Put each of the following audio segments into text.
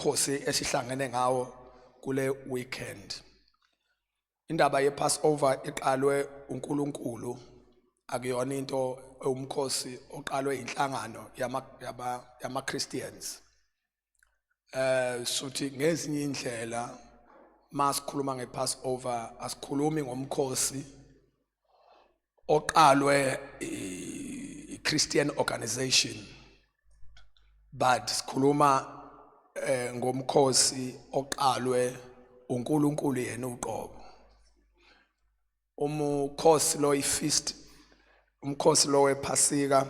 Umkhosi esihlangene ngawo kule weekend. Indaba yePassover iqalwe uNkulunkulu, akuyona into ewumkhosi oqalwe inhlangano yama Christians. Suthi ngezinye indlela masikhuluma ngePassover, asikhulumi ngomkhosi oqalwe i-Christian organization, but sikhuluma ngomkhosi oqalwe uNkulunkulu yena uqobo. Umkhosi lo, ifeast, umkhosi lo wePhasika,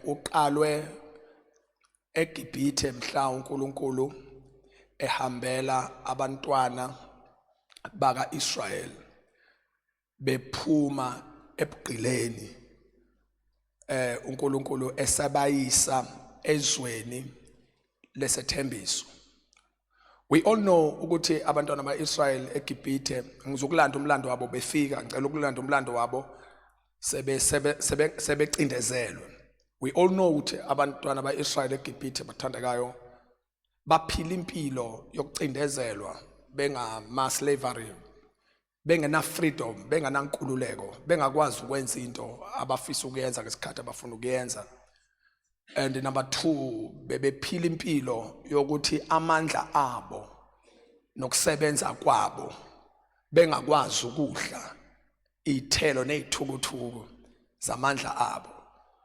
uqalwe eGibhithe mhla uNkulunkulu ehambela abantwana bakaIsrael bephuma ebugqileni, uNkulunkulu esabayisa ezweni lesethembiso. We all know ukuthi abantwana baIsrael eGibhithe, ngizokulanda umlando wabo befika, ngicela ukulanda umlando wabo sebe sebe sebecindezelwe. We all know ukuthi abantwana baIsrael eGibhithe, bathandekayo, baphila impilo yokucindezelwa, bengama slavery, bengena freedom, benganankululeko, bengakwazi ukwenza into abafisa ukuyenza ngesikhathi abafuna ukuyenza. And number 2, bebephila impilo yokuthi amandla abo nokusebenza kwabo, bengakwazi ukudla ithelo nezithukuthuku zamandla abo.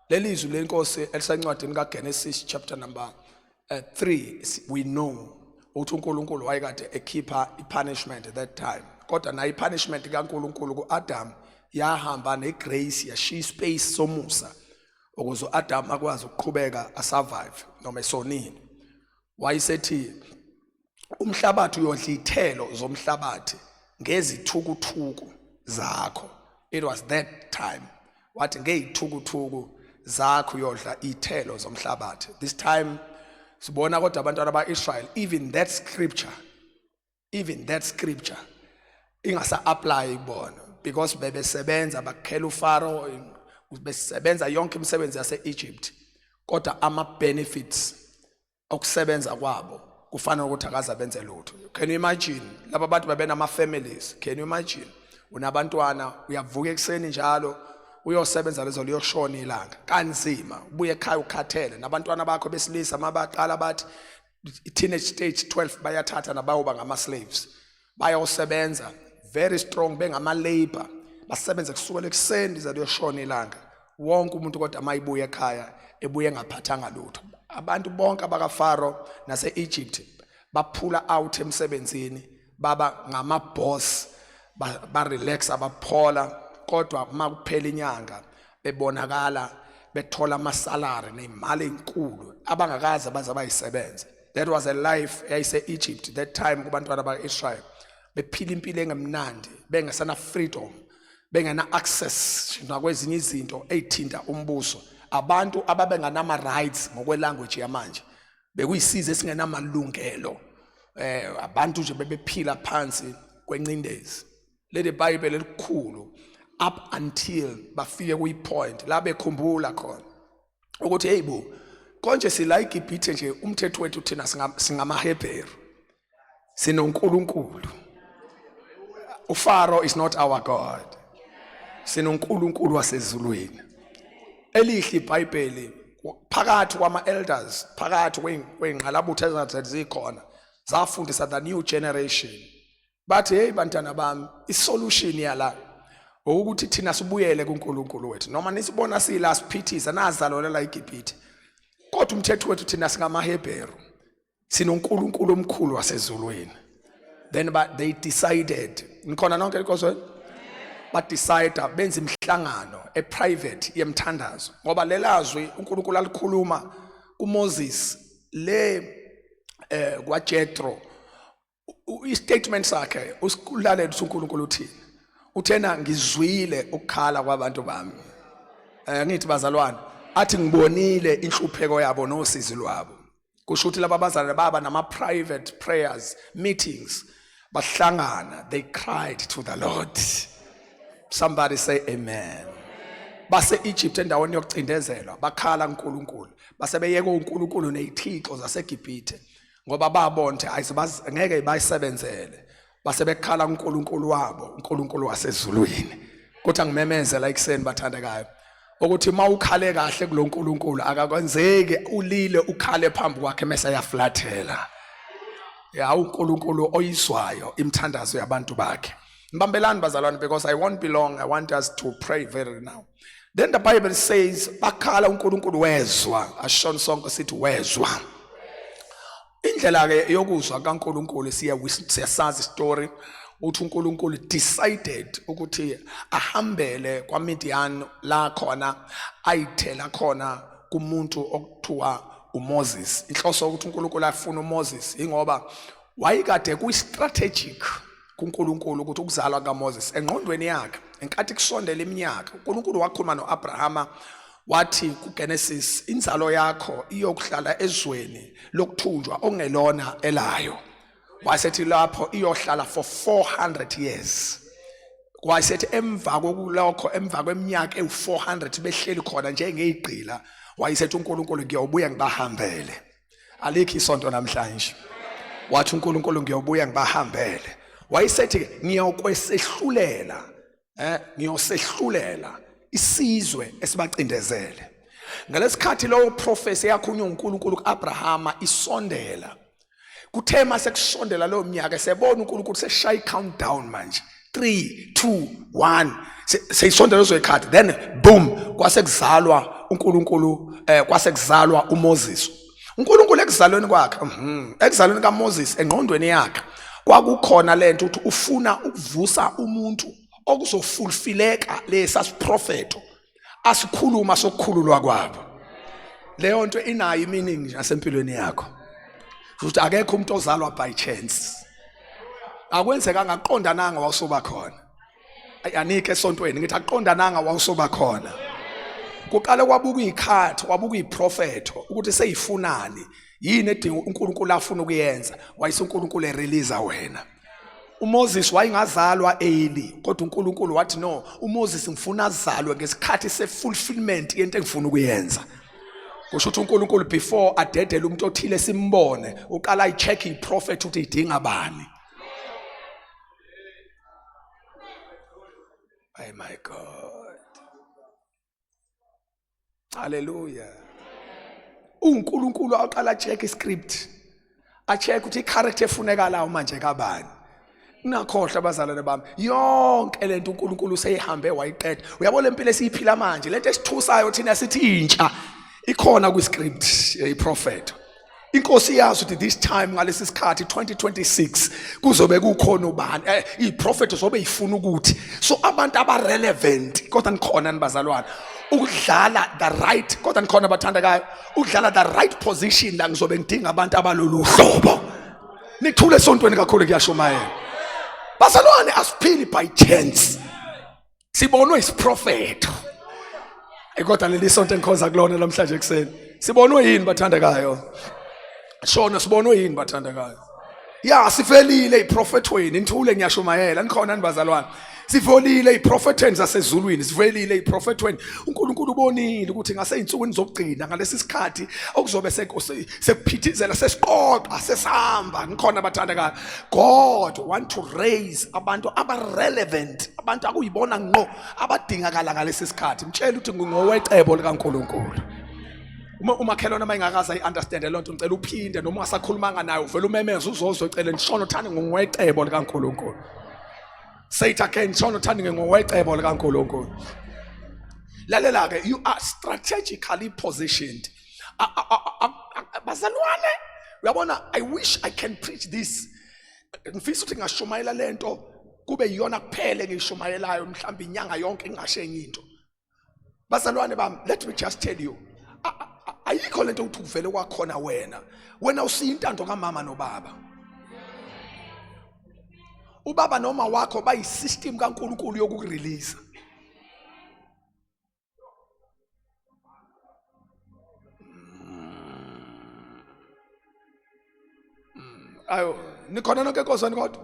Leli zwi lenkosi elisencwadini kaGenesis chapter number 3, we know ukuthi uNkulunkulu wayekade ekhipha ipunishment at that time, kodwa nayo ipunishment kaNkulunkulu kuAdam yahamba negrace, yashiya ispace somusa ukuze uAdam akwazi ukuqhubeka asurvive noma esonile. Wayesethi umhlabathi, uyodla ithelo zomhlabathi ngezithukuthuku zakho. It was that time wathi ngeyithukuthuku zakho uyodla ithelo zomhlabathi. This time sibona kodwa abantwana ba-Israel, even that scripture ingasa apply kubona, because bebesebenza, bakhela uFaro, besebenza yonke imisebenzi yase-Egypt, kodwa ama benefits okusebenza kwabo kufana nokuthi akaze benze lutho. Can you imagine laba bantu babenama families? Can you imagine unabantwana, uyavuka ekuseni njalo uyosebenza lezo liyoshona ilanga kanzima, ubuye ekhaya ukhathele, nabantwana bakho besilisa mabaqala bathi teenage stage 12, bayathatha nabayoba ngama slaves, bayosebenza very strong, bengama labor, basebenze kusukela ekuseni lize liyoshona ilanga wonke umuntu, kodwa mayibuye ekhaya ebuye engaphathanga lutho. Abantu bonke abakaFaro nase-Egypt baphula out emsebenzini, baba ngama boss, ba relax, abaphola, kodwa makuphela inyanga bebonakala bethola ama salary nezimali ezinkulu abangakaze baze bayisebenze. That was a life eyayise Egypt that time kubantwana ba-Israel, bephila impilo engemnandi, bengesana freedom, bengena access nakwezinye izinto ezithinta umbuso, abantu ababenganama rights ngokwelanguage yamanje, bekuyisize esingenamalungelo. Abantu nje bebephila phansi kwencindezi. Leli Bible elikhulu, up until bafike kuyipoint la bekhumbula khona ukuthi, hey bo, konje sila iGibhithe nje, umthetho wethu thina singamaHebheru, sinoNkulunkulu. UFaro is not our God, sinoNkulunkulu wasezulwini. Elihle iBhayibheli, phakathi kwama elders, phakathi kwengqalabutho ezathi zikhona, zafundisa the new generation, bathi, "Hey bantwana bami, isolution yala ukuthi thina sibuyele kuNkulunkulu wethu. Noma nisibona sila siphithisa, nazalwa la eGibhithe, kodwa umthetho wethu thina singamaHebheru, sinoNkulunkulu omkhulu wasezulwini." Then but they decided, nikhona nonke enkonzweni, ba decide, benza imihlangano eprivate yemthandazo, ngoba lelazwi uNkulunkulu alikhuluma kuMoses le kwaJethro, i-statement sakhe usikulalela ukuthi uNkulunkulu uthini. Uthena, "Ngizwile ukukhala kwabantu bami." Ngithi bazalwane, athi, "Ngibonile inhlupheko yabo nosizi lwabo." Kusho ukuthi laba bazalwane baba nama private prayers meetings, bahlangana, they cried to the Lord. Somebody say amen. Base Egypt, endaweni yokucindezelwa, bakhala kuNkulunkulu, base beyeka uNkulunkulu nezithixo zaseGibhithe. Ngoba babona ukuthi ayisebazi ngeke bayisebenzele. Base bekhala kuNkulunkulu wabo, uNkulunkulu wasezulwini. Kuthi angimemeze la ekuseni bathandekayo. Ukuthi uma ukhale kahle kuloNkulunkulu akakwenzeki ulile ukhale phambi kwakhe mese yaflathela. Ya uNkulunkulu oyizwayo imithandazo yabantu bakhe. Mbambelani bazalwane because I won't be long. I want us to pray very now. Then the Bible says bakhala uNkulunkulu wezwa. Ashona sonke sithi wezwa. Indlela ke yokuzwa kaNkulunkulu siya siyasazi story uthi uNkulunkulu decided ukuthi ahambele kwaMidian la khona ayithela khona kumuntu okuthiwa uMoses. Inhloso ukuthi uNkulunkulu afuna uMoses ingoba wayekade kuyi strategic kuNkulunkulu ukuthi ukuzalwa kaMoses engqondweni yakhe enkathi kusondela iminyaka uNkulunkulu wakhuluma noAbrahama wathi kuGenesis inzalo yakho iyokuhlala ezweni lokuthunjwa ongelona elayo wasethi lapho iyohlala for 400 years wayesethi emva kokulokho emva kweminyaka ewu-400 behleli khona njengeyigqila wayesethi uNkulunkulu ngiyobuya ngibahambele alikho isonto namhlanje wathi uNkulunkulu ngiyobuya ngibahambele wayesethi ngiyokwesehlulela eh ngiyosehlulela isizwe esibacindezele ngalesikhathi lowo prophecy eyakhulunywa uNkulunkulu kuAbrahama isondela kuthe mase kusondela leyo minyaka sebona uNkulunkulu seshaya i-countdown manje 3 2 1 seyisondela lezo zikhathi then boom kwase kuzalwa uNkulunkulu eh kwase kuzalwa uMoses uNkulunkulu ekuzalweni kwakhe ekuzalweni kaMoses engqondweni yakhe kwakukhona lento ukuthi ufuna ukuvusa umuntu okuzofulfileka lesa siprofeto asikhuluma sokukhululwa kwabo leyo nto inayo imeaning nje nasempilweni yakho ukuthi akekho umuntu ozalwa by chance akwenzekanga aqondananga wawusoba khona anikho esontweni ngithi aqondananga wawusoba khona kuqale kwabuka izikhathi kwabuka iziprofetho ukuthi seyifunani yini edinga uNkulunkulu afuna ukuyenza wayise uNkulunkulu erelease wena uMoses wayengazalwa early kodwa uNkulunkulu wathi no uMoses ngifuna azalwe ngesikhathi sefulfillment yento engifuna ukuyenza kusho ukuthi uNkulunkulu before adedele umuntu othile simbone uqala ayicheck iprophet ukuthi idinga bani Oh my God. Hallelujah. uNkulunkulu aqala check iscript. Acheck ukuthi icharacter efunekalayo manje kabani. Ningakhohlwa abazalwane bami yonke lento uNkulunkulu useyihambe wayiqeda. Uyabona lempilo esiyiphila manje lento esithusayo thina sithi intsha ikhona kwiscript yeprofet. Inkosi iyazi ukuthi this time ngalesi sikhathi 2026 kuzobe kukhona ubani eh, iprofet zobe ifuna ukuthi so abantu aba relevant kodwa nikhona nibazalwane ukudlala the right kodwa nikhona bathandekayo ukudlala the right position la ngizobe ngidinga abantu abalolu hlobo nithule esontweni kakhulu kuyashumayela bazalwane asiphili by chance sibonwe isiprofetho kodwa leli sonto engikhonza kulona namhlanje ekuseni sibonwe yini bathandekayo shona sibonwe yini bathandekayo ya sifelile iprofethweni nithule ngiyashumayela nikhona nibazalwane sifolile iprofethweni zasezulwini sivelile iprofethweni uNkulunkulu ubonile ukuthi ngaseyinsukwini zokugcina ngalesi sikhathi okuzobe sekuphithizela sesiqoqa sesihamba nikhona bathandekayo God want to raise abantu aba-relevant abantu akuyibona ngqo abadingakala ngalesi sikhathi mtshela ukuthi ngingowecebo likaNkulunkulu uma umakhelwane uma engakaze ayi-understande loo nto ngicela uphinde noma ungasakhulumanga naye uvele umemeze uzozwe ecele nishono thani ngingowecebo likaNkulunkulu say it again nishono thani ngingowecebo likaNkulunkulu lalela-ke you are strategically positioned bazalwane uyabona i wish i can preach this ngifisa ukuthi ngingashumayela lento kube yiyona kuphela engiyishumayelayo mhlawumbe inyanga yonke ngingasho enye into bazalwane bami let me just tell you ayikho lento ukuthi kuvele kwakhona wena wena usiyintando kamama nobaba ubaba noma wakho bayisystem kaNkuluNkulu yokukurelease Ayo nikhona nonke enkozweni kodwa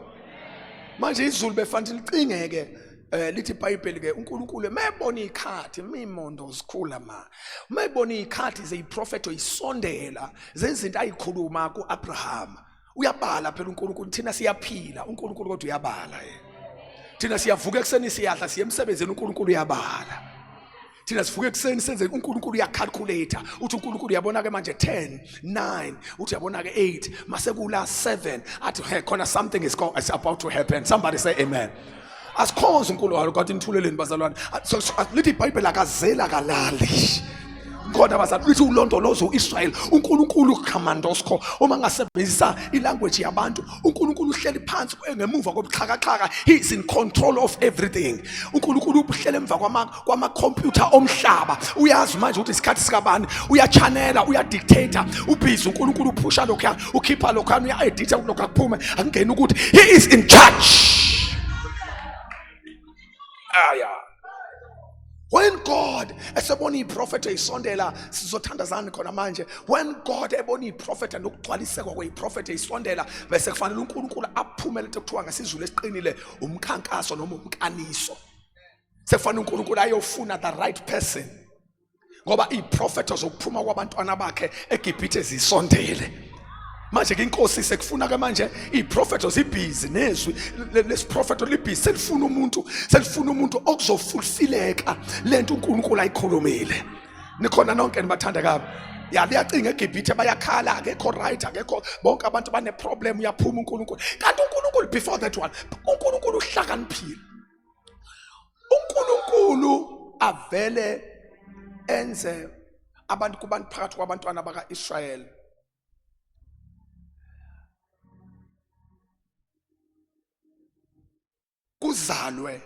manje izulu befanele licingeke Lithi iBhayibheli ke uNkulunkulu mayebona ikhathi imimondo zikhula ma mayebona ikhathi zeyiprofetho isondela zezinto ayikhuluma kuAbraham uyabala phela uNkulunkulu thina siyaphila uNkulunkulu kodwa uyabala yena thina siyavuka ekuseni siyadla siye emsebenzini uNkulunkulu uyabala thina sivuka ekuseni senze uNkulunkulu uyacalculate uthi uNkulunkulu uyabona ke manje 10 9 uthi uyabona ke 8 mase kula 7 athi hey khona something is, go, is about to happen somebody say amen asikhonze uNkulunkulu kodwa nithuleleni bazalwane lithi iBhayibheli akazela kalali khona bazalwane lithi ulondolozo uIsrael uNkulunkulu khamandosko uma ngasebenzisa ilanguage yabantu uNkulunkulu uhleli phansi ngemuva kobuxhakaxhaka he is in control of everything uNkulunkulu uhlele emva kwama kwamakhompyutha omhlaba uyazi manje ukuthi isikhathi sikabani uyachanela uyadictator ubhizi uNkulunkulu uphusha lokhuya ukhipha lokhuya uya-editha lokhu akuphume akungeni ukuthi he is in charge aya when God esebona iprofetha isondela sizothandazani khona manje when God ebona iprofetha nokugcwaliseka kweprofetha isondela bese kufanele uNkulunkulu aphume lento kuthiwa ngesizulu esiqinile umkhankaso noma umkaniso sekufanele uNkulunkulu ayofuna the right person ngoba iziprofetho zokuphuma kwabantwana bakhe eGibhithe zisondele manje ke inkosi sekufuna ke manje iziprofetho zibhizi nezwi lesiprofetho libhizi selifuna umuntu selifuna umuntu okuzofulfileka lento uNkulunkulu ayikhulumile nikhona nonke nibathanda kabi ya liyacinga eGibhithe bayakhala akekho right akekho bonke abantu bane problem uyaphuma uNkulunkulu kanti uNkulunkulu before that one uNkulunkulu uhlakaniphile uNkulunkulu avele enze abantu kubantu phakathi kwabantwana bakaIsrayeli kuzalwe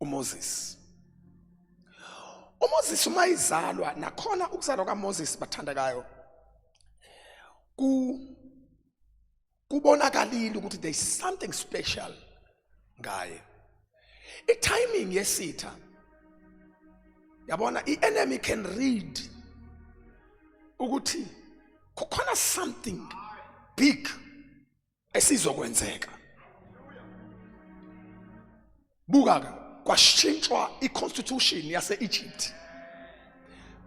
uMoses uMoses uma izalwa nakhona ukuzalwa kaMoses bathandekayo ku kubonakalile ukuthi there is something special ngaye i-timing yesitha yabona i-enemy can read ukuthi kukhona something big esizokwenzeka buka ke kwashintshwa i-constitution yase-Egypt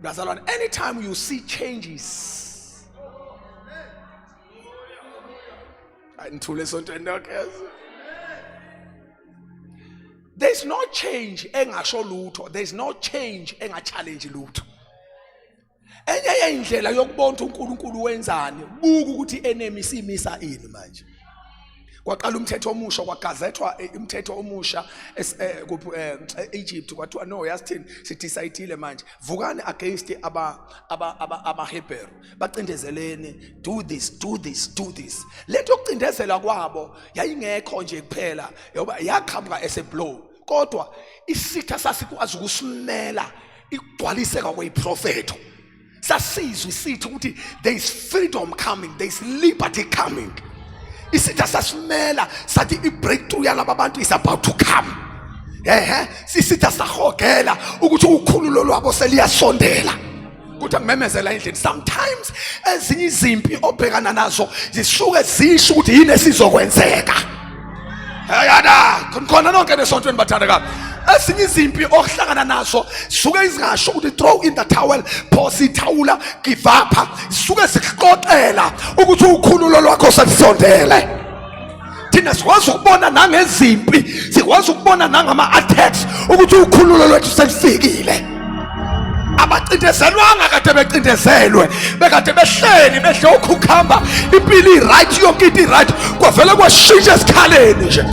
bazalwane anytime you see changes ngithule esontweni lonke there's no change engasho lutho there's no change engachallenge lutho enye yendlela yokubona ukuthi uNkulunkulu wenzani buka ukuthi enemy simisa ini manje kwaqala umthetho omusha kwagazethwa eh, umthetho omusha eh, kuphi eh, e-Egypt kwathiwa no yasithini sidecide manje vukani against aba aba aba amaHebheru bacindezeleni do this do this do this lento yokucindezela kwabo yayingekho nje kuphela yoba yaqhamuka as a blow kodwa isitha sasikwazi ukusimela ikugcwaliseka kweyiprofetho sasizwe isithi ukuthi there is freedom coming there is liberty coming isitha sasimela sathi i-breakthrough yalaba bantu is about to come ehe sisitha sahogela ukuthi ukhululo lwabo seliyasondela kuthi angimemezela endlini sometimes ezinye izimpi obhekana nazo zisuke zisho ukuthi yini esizokwenzeka heyana khona nonke nesontweni bathandekayo ezinye izimpi ohlangana nazo suke izingasho ukuthi throw in the towel phosa ithawula give up suke zikuxoxela ukuthi ukhululo lwakho selusondele thina sikwazi ukubona nangezimpi sikwazi ukubona nangama-attacks ukuthi ukhululo lwethu selifikile abacindezelwanga kade becindezelwe bekade behleli bedle ukhukhamba impilo i-right yonke into i-right kwavele kwashintsha esikhaleni nje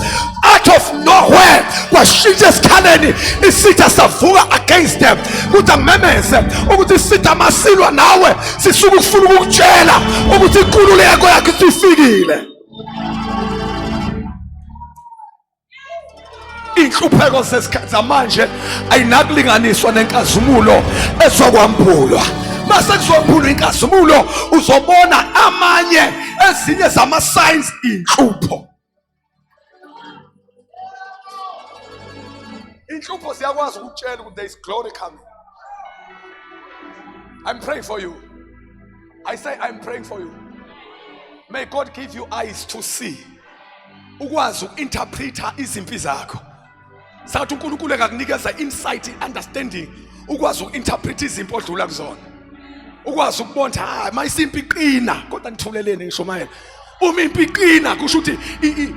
out of nowhere kwashintsha esikhaleni isitha savuka against them kuthi angimemeze ukuthi isitha masilwa nawe sisuke ukufuna ukukutshela ukuthi inkululeko yakho isifikile inhlupheko zesikhathi zamanje ayinakulinganiswa nenkazimulo ezokwambulwa mase kuzombulwa inkazimulo uzobona amanye ezinye zama signs inhlupho inhlupho ziyakwazi ukutshela ukuthi there is glory coming i'm praying for you i say i'm praying for you may god give you eyes to see ukwazi uku-interpreta izimpi zakho Sathi uNkulunkulu engakunikeza insight, understanding, ukwazi uku-interpret izimpi odlula kuzona, ukwazi ukubona hayi mayisimpi iqina, kodwa nithuleleni ngishumayela. Uma impi iqina kusho ukuthi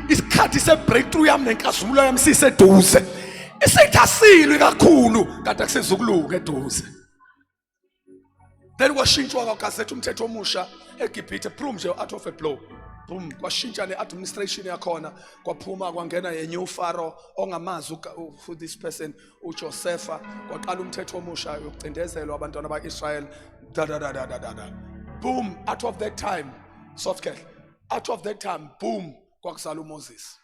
isikhathi se-breakthrough yami nenkazimulo yami siseduze. Isithi asilwi kakhulu kanti akusezukuluka eduze. Then kwashintshwa kwagazetha umthetho omusha eGibhithe, boom nje, out of a blow, boom, kwashintsha ne-administration yakhona, kwaphuma kwangena a new pharaoh ongamazi who this person uJosepha. Kwaqala umthetho omusha yokucindezelwa abantwana ba-Israel, da da da da da da da, boom, out of that time, soft care, out of that time, boom, kwakuzala uMoses.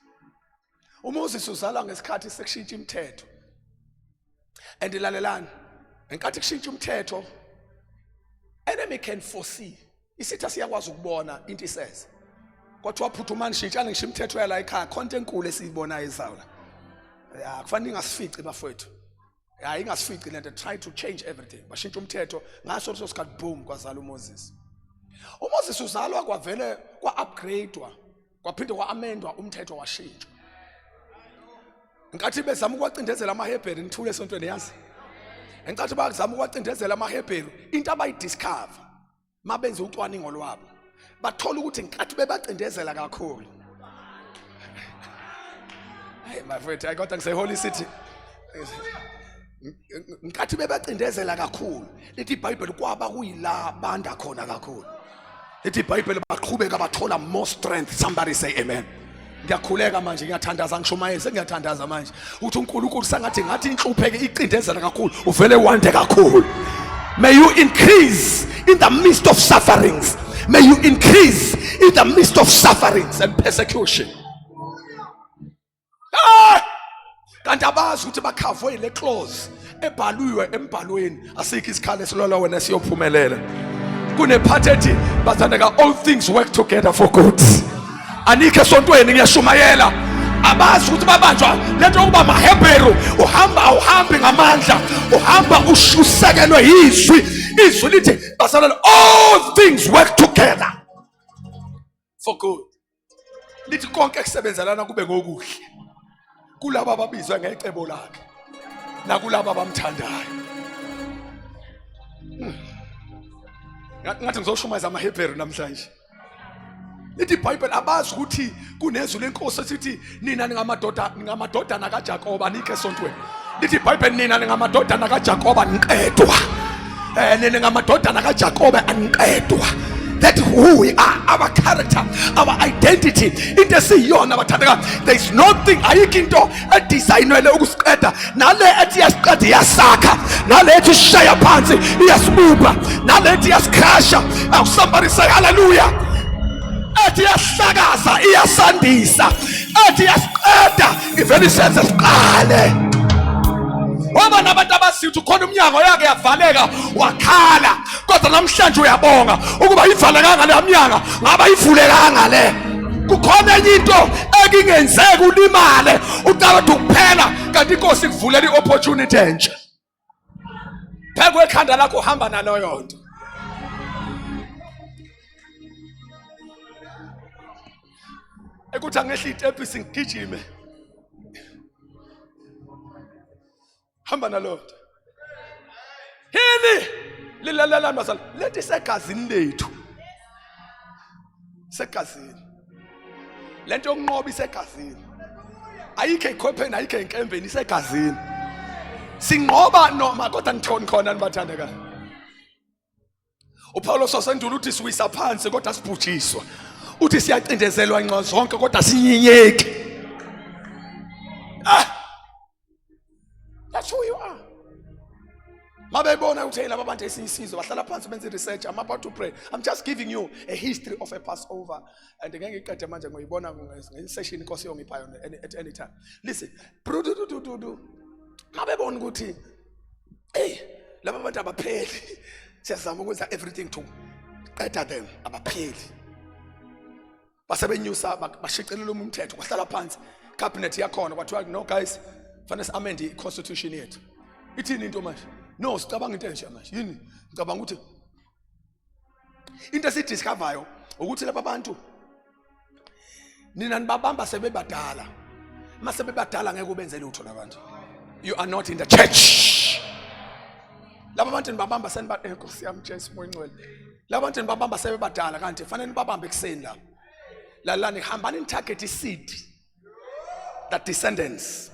UMoses uzalwa ngesikhathi sekushintsha imithetho. And lalelani, ngenkathi kushintsha umthetho, enemy can foresee, isitha siyakwazi ukubona into iseze. Kwathiwa phuthumani, shintshani ngisho imithetho yala ekhaya, khonto enkulu esiyibonayo ezayo la. Ya, kufanele ingasifici bafowethu. Ya, ingasifici lento, try to change everything. Bashintsha umthetho ngaso leso sikhathi, boom, kwazala uMoses. UMoses uzalwa kwavele kwa-upgradewa, kwaphinde kwa-amendwa umthetho, washintshwa. Ngenkathi bezama ukuwacindezela amaHebheru, nithule esontweni yazi, ngenkathi bazama ukuwacindezela amaHebheru, into abayidiscover mabenza ucwaningo lwabo, bathola ukuthi ngenkathi bebacindezela kakhulu, hey mafethu, hayi kodwa ngise-Holy City, ngenkathi bebacindezela kakhulu, lithi iBhayibheli kwaba kuyila banda khona kakhulu. Lithi iBhayibheli baqhubeka bathola more strength. Somebody say amen. Ngiyakhuleka manje, ngiyathandaza, ngishumayele, sengiyathandaza manje ukuthi uNkulunkulu sangathi ngathi inhlupheke icindezela kakhulu, uvele wande kakhulu. May you increase in the midst of sufferings. May you increase in the midst of sufferings and persecution. Ah! Kanti abazi ukuthi bakhavwe ile clause ebhaliwe embhalweni, asikho isikhalo esilwela wena siyophumelela. Kunephathi ethi bathandeka, all things work together for good. Anikho esontweni, ngiyashumayela. Abazi ukuthi babanjwa lento yokuba maHebheru. Uhamba, awuhambi ngamandla, uhamba usekelwe yizwi. Izwi lithi bazalwane, all things work together for good. Lithi konke kusebenzelana kube ngokuhle kulabo ababizwe ngecebo lakhe nakulabo abamthandayo. Ngathi ngizoshumayeza amaHebheru namhlanje. Lithi iBhayibheli abazi ukuthi kunezwi lenkosi esithi nina ningamadoda, ningamadodana kaJakoba, nikho esontweni. Lithi iBhayibheli nina ningamadodana kaJakoba, niqedwa. Nina ningamadodana kaJakobe, aniqedwa. That who we are, our character, our identity, into esiyiyona bathandeka. There is nothing, ayikho into edesignwele ukusiqeda. Nale ethi iyasiqeda iyasakha, nale ethi ishaya phansi iyasibumba, nale ethi iyasikrasha. Somebody say hallelujah. Ethi iyahlakaza iyasandisa, ethi iyasiqeda ivele isenze siqale. Waba nabantu abasithi ukhona umnyango yake yavaleka wakhala, kodwa namhlanje uyabonga ukuba ivalekanga le mnyango, ngaba ivulekanga le. Kukhona enye into ekingenzeka ulimale ucabanga ukuphela, kanti inkosi ikuvulela i-opportunity entsha. Phekwe ekhanda lakho, uhamba naloyo nto. Ekuthi angehla itepisi ngigijime, hamba naloyo nto. Hini lilalelani bazali, lento isegazini lethu, segazini lento yokunqoba isegazini, ayikho ekhwepheni, ayikho enkembeni, isegazini. Sinqoba noma kodwa nithoni khona nibathandeka. UPawulos wasendula uthi siwisa phansi kodwa sibhujiswa, uthi siyacindezelwa nxa zonke kodwa sinyinyeki. Ah, that's who you are. Mabebona ukuthi laba bantu esiyisizwe bahlala phansi benze research. I'm about to pray. I'm just giving you a history of a Passover and ngeke ngiqede manje, ngoyibona nge-session inkosi yongipha yona at any time. Listen, mabebona ukuthi hey, laba bantu abapheli, siyazama ukwenza everything to qeda them, abapheli. Basebenyusa, bashicelela umthetho, kwahlala phansi cabinet yakhona, kwathiwa no guys, fanele si-amend i-constitution yethu. Ithini into manje? No, sicabanga into entsha manje. Yini? Ngicabanga ukuthi into esiyidiscoveryo ukuthi laba bantu nina nibabamba sebebadala, mase bebadala ngeke ubenze lutho labantu. You are not in the church. Laba bantu nibabamba seniba Nkosi yami Jesu moya ngcwele. Laba bantu nibabamba sebebadala kanti fanele nibabambe ekuseni lapho. Lalani hambani nitarget iseed. The descendants.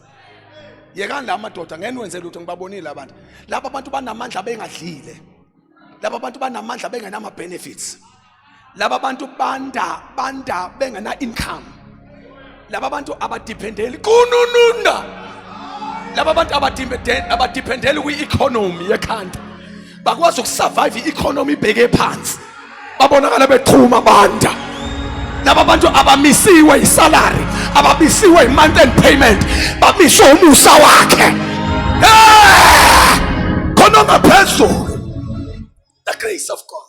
Yekani la madoda ngeke niwenze lutho ngibabonile abantu. Laba bantu banamandla bengadlile. Laba bantu banamandla bengenama benefits. Laba bantu banda banda bengena income. Laba bantu abadependeli kunununda. Laba bantu abadependeli kwi-economy yekhanda. Bakwazi ukusurvive i-economy ibheke phansi. Babonakala bechuma banda. Laba bantu abamisiwe isalary, abamisiwe i-month end payment, bamiswe umusa wakhe. Khona ngaphezulu. The grace of God.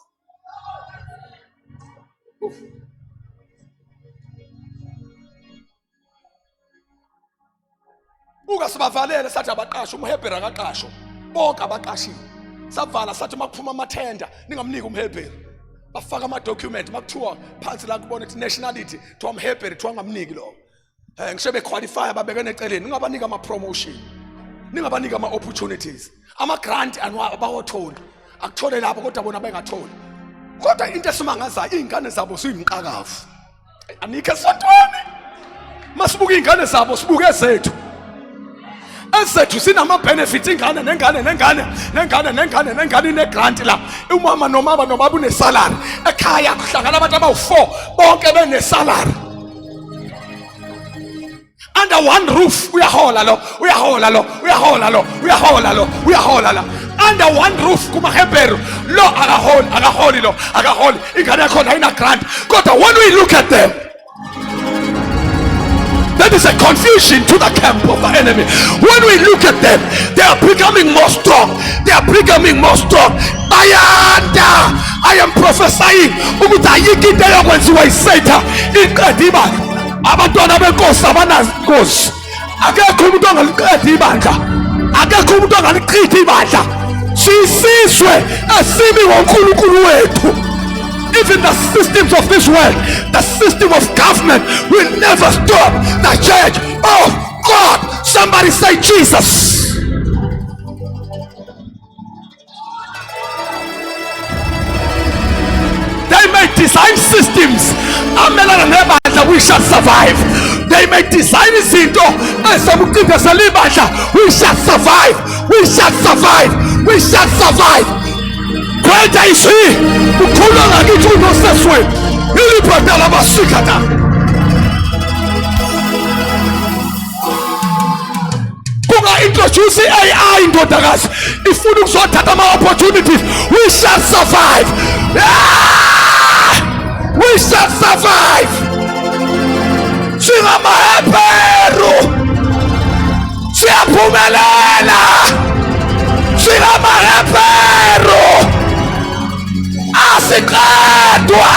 Buka sibavalele sathi abaqashwe, umHebheru akaqashwa, bonke abaqashiwe. Savala sathi makuphuma amathenda ningamniki umHebheru. Bafaka ama-document makuthiwa phansi la kubona ukuthi nationality kuthiwa umHebheru kuthiwa ngamniki lowo. Ngisho bequalify babeke eceleni, ningabaniki ama-promotion, ningabaniki ama-opportunities, ama-grant abawatholi, akuthole lapho kodwa bona bengatholi. Kodwa into esimangazayo iy'ngane zabo ziyimqakavu. Anikho esontweni. Masibuka iy'ngane zabo sibuke ezethu. Ezethu sinama-benefits, ingane nengane nengane nengane nengane nengane ine-grant la. Umama nomama nobaba unesalary. Ekhaya kuhlangana abantu abawu-4 bonke benesalary. Under one roof uyahola lo, uyahola lo, uyahola lo, uyahola lo, uyahola la. Under one roof kumaHebheru lo akaholi, akaholi lo, akaholi. Ingane yakho ayina grant. Kodwa when we look at them, that is a confusion to the camp of the enemy. When we look at them, they are becoming more strong. They are becoming more strong. Bayanda. I am prophesying ukuthi ayikho into eyokwenziwa yiSatan iqede ibandla. Abantwana benkosi abanankosi. Akekho umuntu ongaliqeda ibandla. Akekho umuntu ongalichitha ibandla. Siyisizwe esimi ngoNkulunkulu wethu. Even the systems of this world, the system of government will never stop the church of God. Somebody say Jesus. They may design systems amelana nebandla, we shall survive. They may design izinto ezokucindezela ibandla, we shall survive. We shall survive. We shall survive. Greater is he ukhuluma ngakithi unosesweni ilibhadala abasikata. Kunga-introduce i-AI ndodakazi ifuna ukuzothatha ama-opportunities. We shall survive. We shall survive. SingamaHebheru siyaphumelela. SingamaHebheru asiqedwa.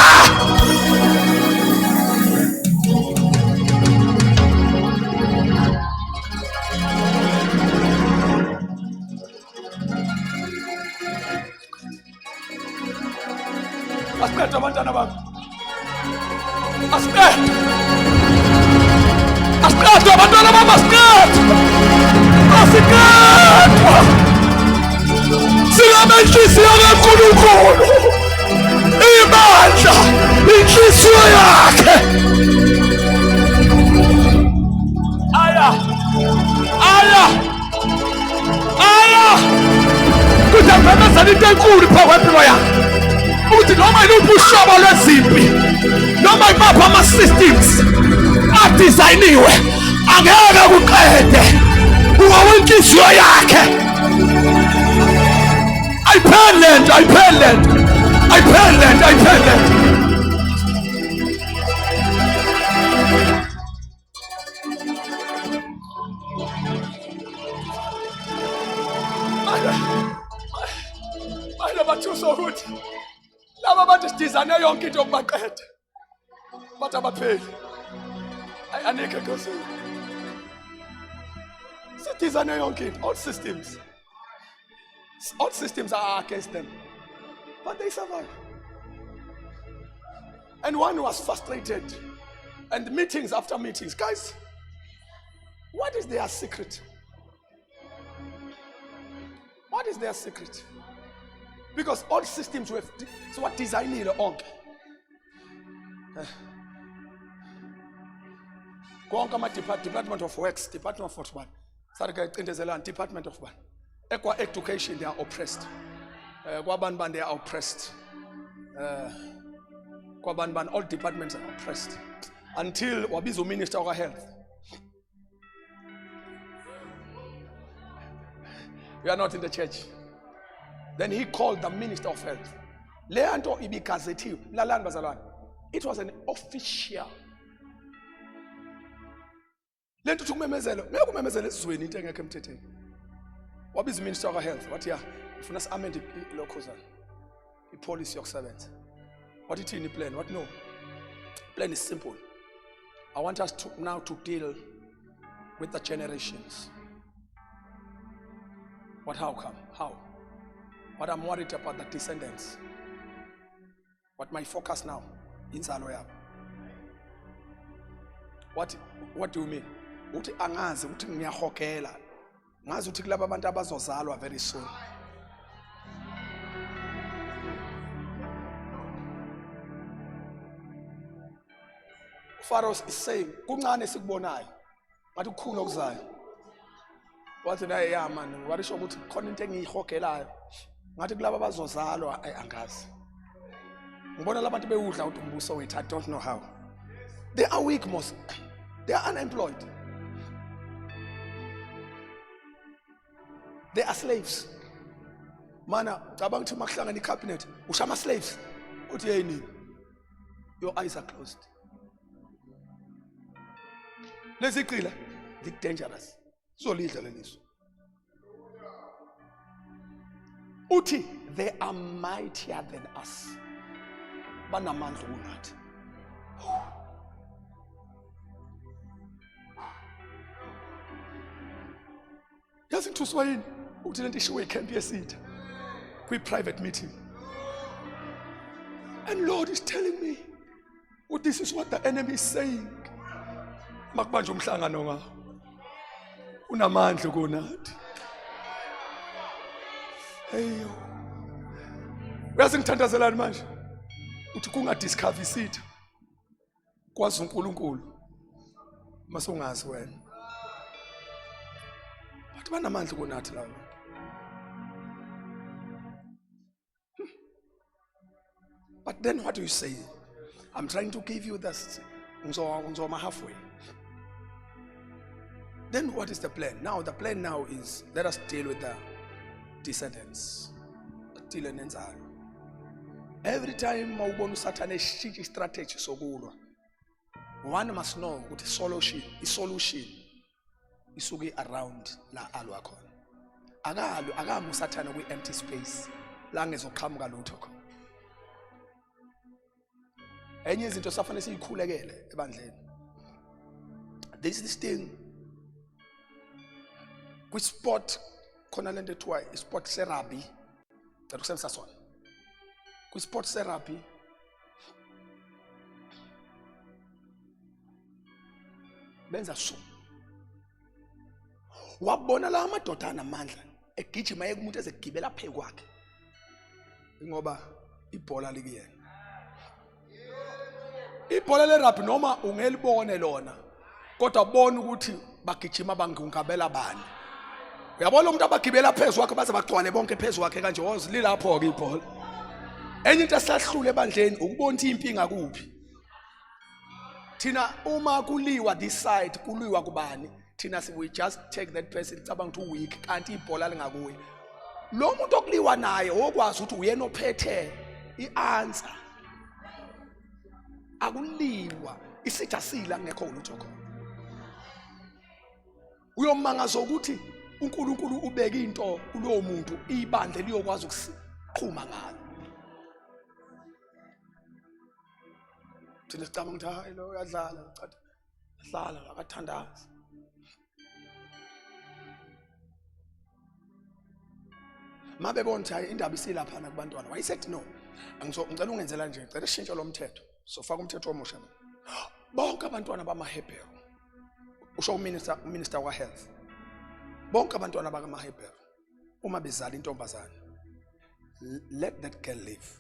Asiqedwe abantwana bami, asiqedwe, asiqedwe abantwana bami, asiqedwe, asiqedwa. Singabe inhliziyo kaNkulunkulu, ibandla inhliziyo yakhe. Aya, aya, aya, kuthi ngimemezela into enkulu phambi kwempilo yakhe, ukuthi noma yiluphi uhlobo lwezimpi, noma yimaphi ama-systems adizayiniwe, angeke kuqede ungowenhliziyo yakhe. Ayipheli lento, ayipheli lento, ayipheli lento, ayipheli lento. Manje bathusa ukuthi laba bantu sidizane yonke into yokubaqeda, bathi abapheli. Anikho enkosini. Sidizane yonke into, all systems, all systems are against them, but they survive. And one was frustrated, and meetings after meetings, guys, what is their secret? What is their secret? Because all systems were siwadesignile onke. Konke ama department of works, department of what? Sathi ke cindezelani department of bani. Ekwa education they are oppressed. Kwabantu bani they are oppressed. Kwabantu bani all departments are oppressed. Until wabiza uminister waka health. You are not in the church. Then he called the minister of health. Le nto ibigazethiwe. Lalani bazalwane. It was an official. Le nto uthi kumemezela, ngeke kumemezele esizweni into engekho emthethweni. Wabiza uminister waka health wathi ya, ufuna si-amend ilokhuzana. Ipolicy yokusebenza. Wathi ithini iplan? Wathi no. Plan is simple. I want us to now to deal with the generations. What, how come? How? What I'm worried about the descendants. What my focus now, inzalo yabo. What do you mean? Uthi angazi ukuthi ngiyahogela. Ngazi ukuthi kulaba abantu abazozalwa very soon. Pharaoh is saying kuncane sikubonayo ngathi kukhulu okuzayo. Wathi naye ya man ngiwarisho ukuthi khona into engiyihogelayo. Ngathi kulaba abazozalwa ay angazi. Ngibona labantu bewudla uthi umbuso wethu I don't know how. They are weak most. They are unemployed. They are slaves. Mana cabanga ukuthi makuhlangana icabinet usha ama slaves. Uthi hey nini? Your eyes are closed. Lezi qila they dangerous. Zolidla lelizwe. Uthi they are mightier than us. Banamandla kunathi. Yazi ngithuswa yini ukuthi lento ishiwe icamp yesitha kwi private meeting. And Lord is telling me, oh, this is what the enemy is saying. Makubanjwe umhlangano ngawo. Unamandla kunathi. Hey. Uyazi ngithandazelani manje? Uthi kungadiscover isitha. Kwazi uNkulunkulu. Masungazi wena. Bathi banamandla kunathi laba. But then what do you say? I'm trying to give you this. Ngizoma halfway. Then what is the plan? Now the plan now is let us deal with the descendants. Deal nenzalo. Every time mawubona uSathane eshintsha istrategy sokulwa, one must know ukuthi solution, isolution isuke around la alwa khona. Akalwi, akami uSathane kwi empty space la ngezoqhamuka lutho khona. Enye izinto safanele siyikhulekele ebandleni. This this thing kwi sport khona lento ethiwa isport therapy. Ngicela ukusebenzisa sona. Kwi sport therapy benza so. Wabona la amadoda anamandla egijima yeke umuntu ezegibela phezu kwakhe. Ngoba ibhola likuyena. Ibhola le rugby noma ungelibone lona kodwa bona ukuthi bagijima bangungabela bani. Uyabona umuntu abagibela phezu kwakhe baze bagcwale bonke phezu kwakhe kanje wozililapho ke ibhola. Enye into esahlule ebandleni ukubona ukuthi impi ingakuphi. Thina uma kuliwa this side kuliwa kubani thina we just take that person cabanga ukuthi weak kanti ibhola lingakuye. Lo muntu okuliwa naye okwazi ukuthi uyena ophethe ianswer. Akuliwa isitha sila kungekho lutho khona. Uyomangaza ukuthi uNkulunkulu ubeke into kulowo muntu ibandla liyokwazi ukusiqhuma ngalo. Thina sicabanga ukuthi hayi lo uyadlala, cha dlala akathandazi. Mabebona ukuthi hayi indaba isilaphana kubantwana, wayesethi no, ngicela ungenzela nje, ngicela shintshe lo mthetho, sofaka umthetho omusha mina. Bonke abantwana bamaHebheru, usho uminister wa health, bonke abantwana bakamaHebheru Uma bezala intombazane, let that girl live.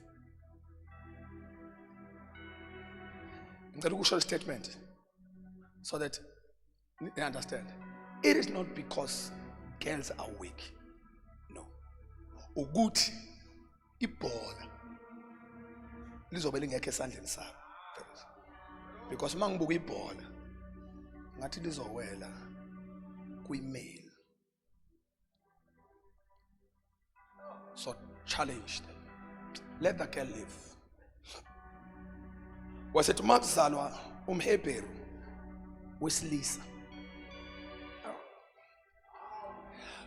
Ngicela ukusho statement so that you understand. It is not because girls are weak. No. Ukuthi ibhola lizobe lingekho esandleni sabo. Because uma ngibuka ibhola ngathi lizowela kwi-mail. So challenge them. Let the girl live. Wasethi uma kuzalwa umHebheru wesilisa.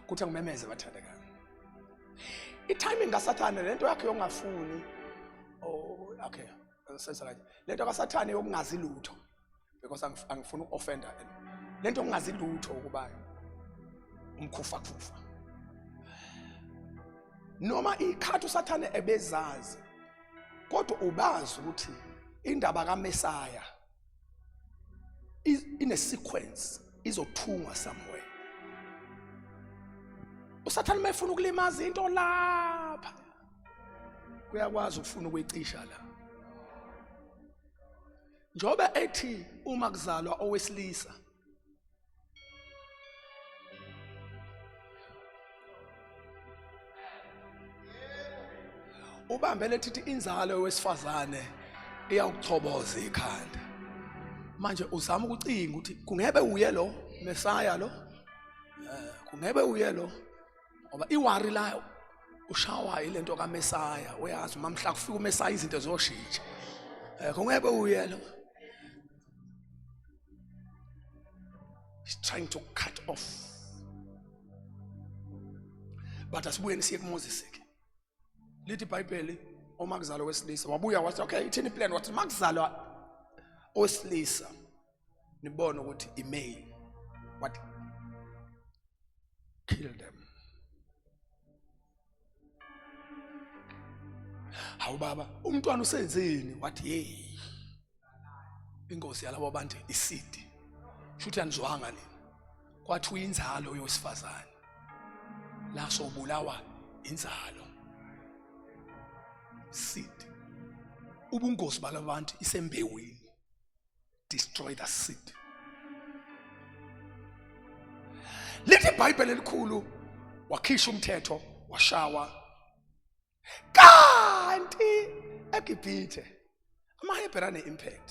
Kuthi angimemeze bathandekayo. I-timing kaSathane lento yakhe yokungafuni. Oh, okay. Senza kanje. Lento kaSathane yokungazi lutho. Because angifuni uku-offenda. Lento yokungazi lutho ukuba umkhufa kufa. Noma ikhathi uSathane ebezazi kodwa ubazi ukuthi indaba kaMesaya ine sequence izothungwa somewhere. USathane mayefuna ukulimaza into lapha uyakwazi ukufuna ukuyicisha la. Njoba ethi uma kuzalwa owesilisa ubambele thithi inzalo wesifazane iyawuchoboza ikhanda. Manje uzama ukucinga ukuthi kungebe uye lo Mesaya lo, kungebe uye lo, ngoba iwari la ushawa ilento kaMesaya. Uyazi uma mhla kufika uMesaya izinto ziyoshintsha. Kungebe uye lo. He's trying to cut off. But asibuyeni siye kuMoses ke. Lithi iBhayibheli uma kuzalwa owesilisa wabuya wathi okay ithini plan, wathi uma kuzalwa owesilisa nibone ukuthi email what kill them. Hawu baba, umntwana usenzeni? Wathi hey, ingozi yalabo bantu isidi. Shuthi anizwanga nina. Kwathi uyinzalo yowesifazane. La sobulawa inzalo. Seed. Ubungozi balabantu isembewini. Destroy the seed. Lithi iBhayibheli elikhulu wakhisha umthetho washawa. Kanti eGibhithe amaHebheru ane impact.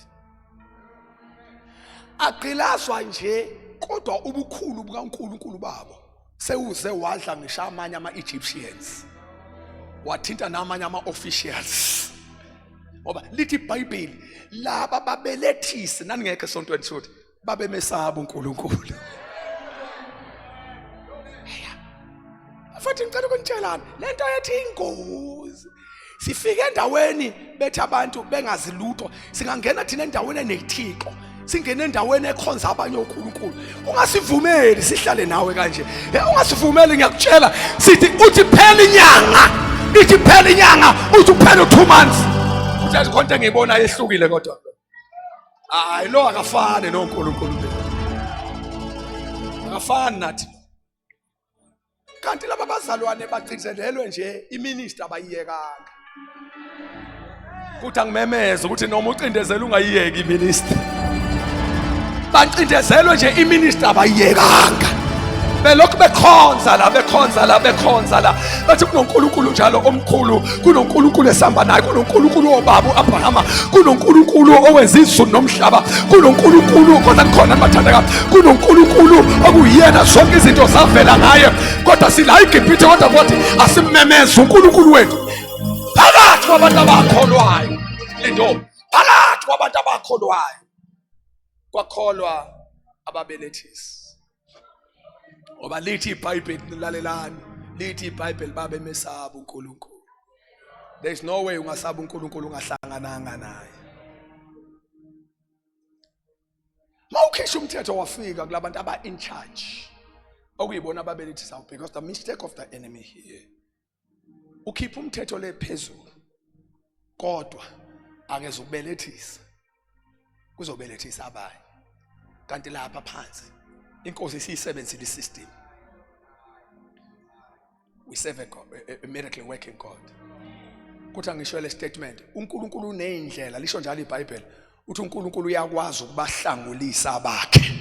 Agqilazwa nje kodwa ubukhulu bukaNkulunkulu babo sewuze wadla ngisho amanye ama-Egyptians, wathinta namanye ama-officials. Ngoba lithi iBhayibheli laba babelethisi naningekho esontweni shothi babemesaba uNkulunkulu. Futhi ngicela ukunitshelana lento yethi ingozi. Sifike endaweni bethi abantu bengazi lutho, singangena thina endaweni enethixo, singene endaweni ekhonza abanye onkulunkulu. Ungasivumeli sihlale nawe kanje. Ungasivumeli, ngiyakutshela. Sithi uthi phela inyanga, ithi phela inyanga, uthi uphela u2 months. Uthi yazi khonto engiyibona yehlukile kodwa. Hayi lo akafani noNkulunkulu bethu. Akafani nathi. Kanti laba bazalwane bagcizelelwe nje iminister abayiyekanga. Kuthi angimemeze ukuthi noma ucindezela ungayiyeki iminister. Bacindezelwe nje iminister abayiyekanga. Belokhu bekhonza la, bekhonza la, bekhonza la. Bathi kunoNkulunkulu njalo omkhulu, kunoNkulunkulu esihamba naye, kunoNkulunkulu wobaba uAbrahama, kunoNkulunkulu owenza izulu nomhlaba, kunoNkulunkulu kodwa kukhona bathandeka, kunoNkulunkulu okuyena zonke izinto zavela ngaye. Kodwa sila iGibhithe, kodwa kwathi asimemeze uNkulunkulu wethu phakathi kwabantu abakholwayo. Lindo phakathi kwabantu abakholwayo kwakholwa ababelethisi. Ngoba lithi iBhayibheli, lalelani, lithi iBhayibheli babemesaba uNkulunkulu. There is no way ungasaba uNkulunkulu ungahlangananga naye. Mawukhisha umthetho wafika kulabantu aba in charge okuyibona ababelethisayo, because the mistake of the enemy here, ukhipha umthetho le phezulu kodwa akezukubelethisa, kuzobelethisa abanye. Kanti lapha phansi inkosi isiyisebenzile isystem. We serve a, God, a miracle working God. Kuthi angisho le statement, uNkulunkulu unezindlela, lisho njalo iBhayibheli, uthi uNkulunkulu uyakwazi ukubahlangulisa abakhe.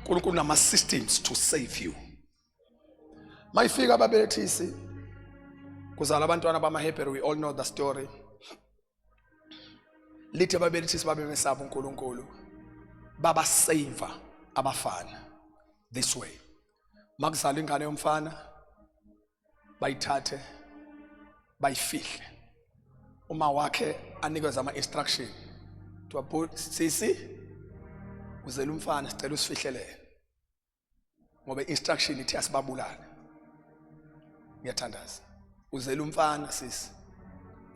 uNkulunkulu nama systems to save you. Mayifika ababelethisi kuzala abantwana bamaHebheru, we all know the story. Lithi ababelethisi babemesaba uNkulunkulu, babasave abafana this way. Makuzala ingane yomfana bayithathe bayifihle, uma wakhe anikeze ama instruction kuthiwa sisi uzela umfana sicela usifihlelele ngoba instruction ithi asibabulale. Ngiyathandaza, uzela umfana sisi,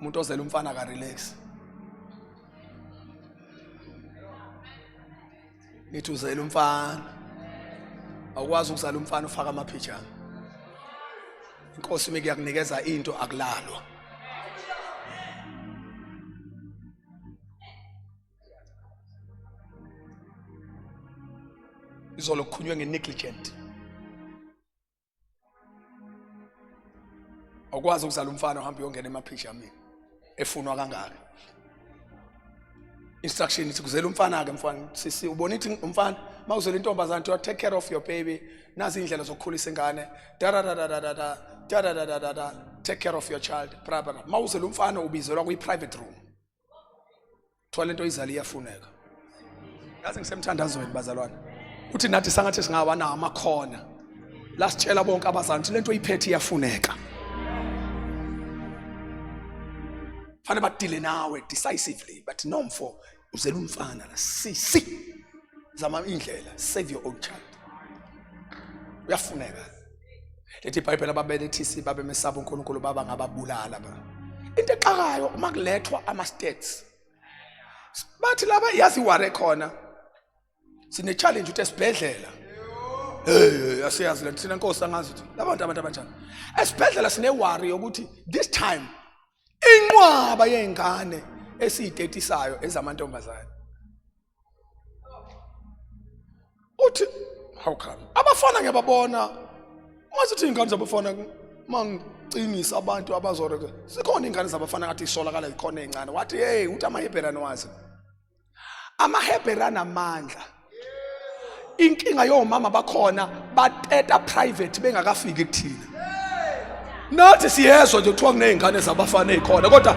umuntu ozela umfana ka relax. Ngithi uzela umfana, awukwazi ukuzala umfana ufaka amaphijama. Inkosi uma kuyakunikeza into akulalwa. Izolo kukhulunywe nge-negligent. Awukwazi ukuzala umfana uhambe uyongena emaphijameni efunwa kangaka. Instruction ithi kuzela umfana ke mfana, sisi ubona ithi umfana mawuzela intombazane to take care of your baby, nazi indlela zokukhulisa ingane, da da da da da da da da da da da da, take care of your child, bra bra. Mawuzela umfana ubizelwa kwi private room. Thiwa lento izali iyafuneka. Yazi ngisemthandazweni bazalwane. Uthi nathi sangathi singawa nawo amakhona. Lasitshela bonke abazali ukuthi lento oyiphethe iyafuneka. Fanele badile nawe decisively, but no mfo uzela umfana la sisi. Zama indlela, save your own child. Uyafuneka. Lethi iBhayibheli ababelethisi babemesaba uNkulunkulu baba ngababulala ba. Into exakayo uma kulethwa ama stats. Bathi laba yazi ware khona. Sine challenge ukuthi esibhedlela. Hey, asiyazi le thina Nkosi angazi ukuthi labantu abantu abanjani. Esibhedlela sine worry yokuthi this time inqwaba yezingane esiyitetisayo ezamantombazane. Uthi how come abafana ngiyababona ungathi iy'ngane zabafana mangicingisa abantu abazoreke zikhona iy'ngane zabafana ngathi isolakala zikhona ey'ncane. Wathi hey, uthi amahebheri aniwazi, amahebheri anamandla. Inkinga yomama bakhona bateta private bengakafiki kuthina. Nathi siyezwa nje kuthiwa kuney'ngane zabafana ey'khona, kodwa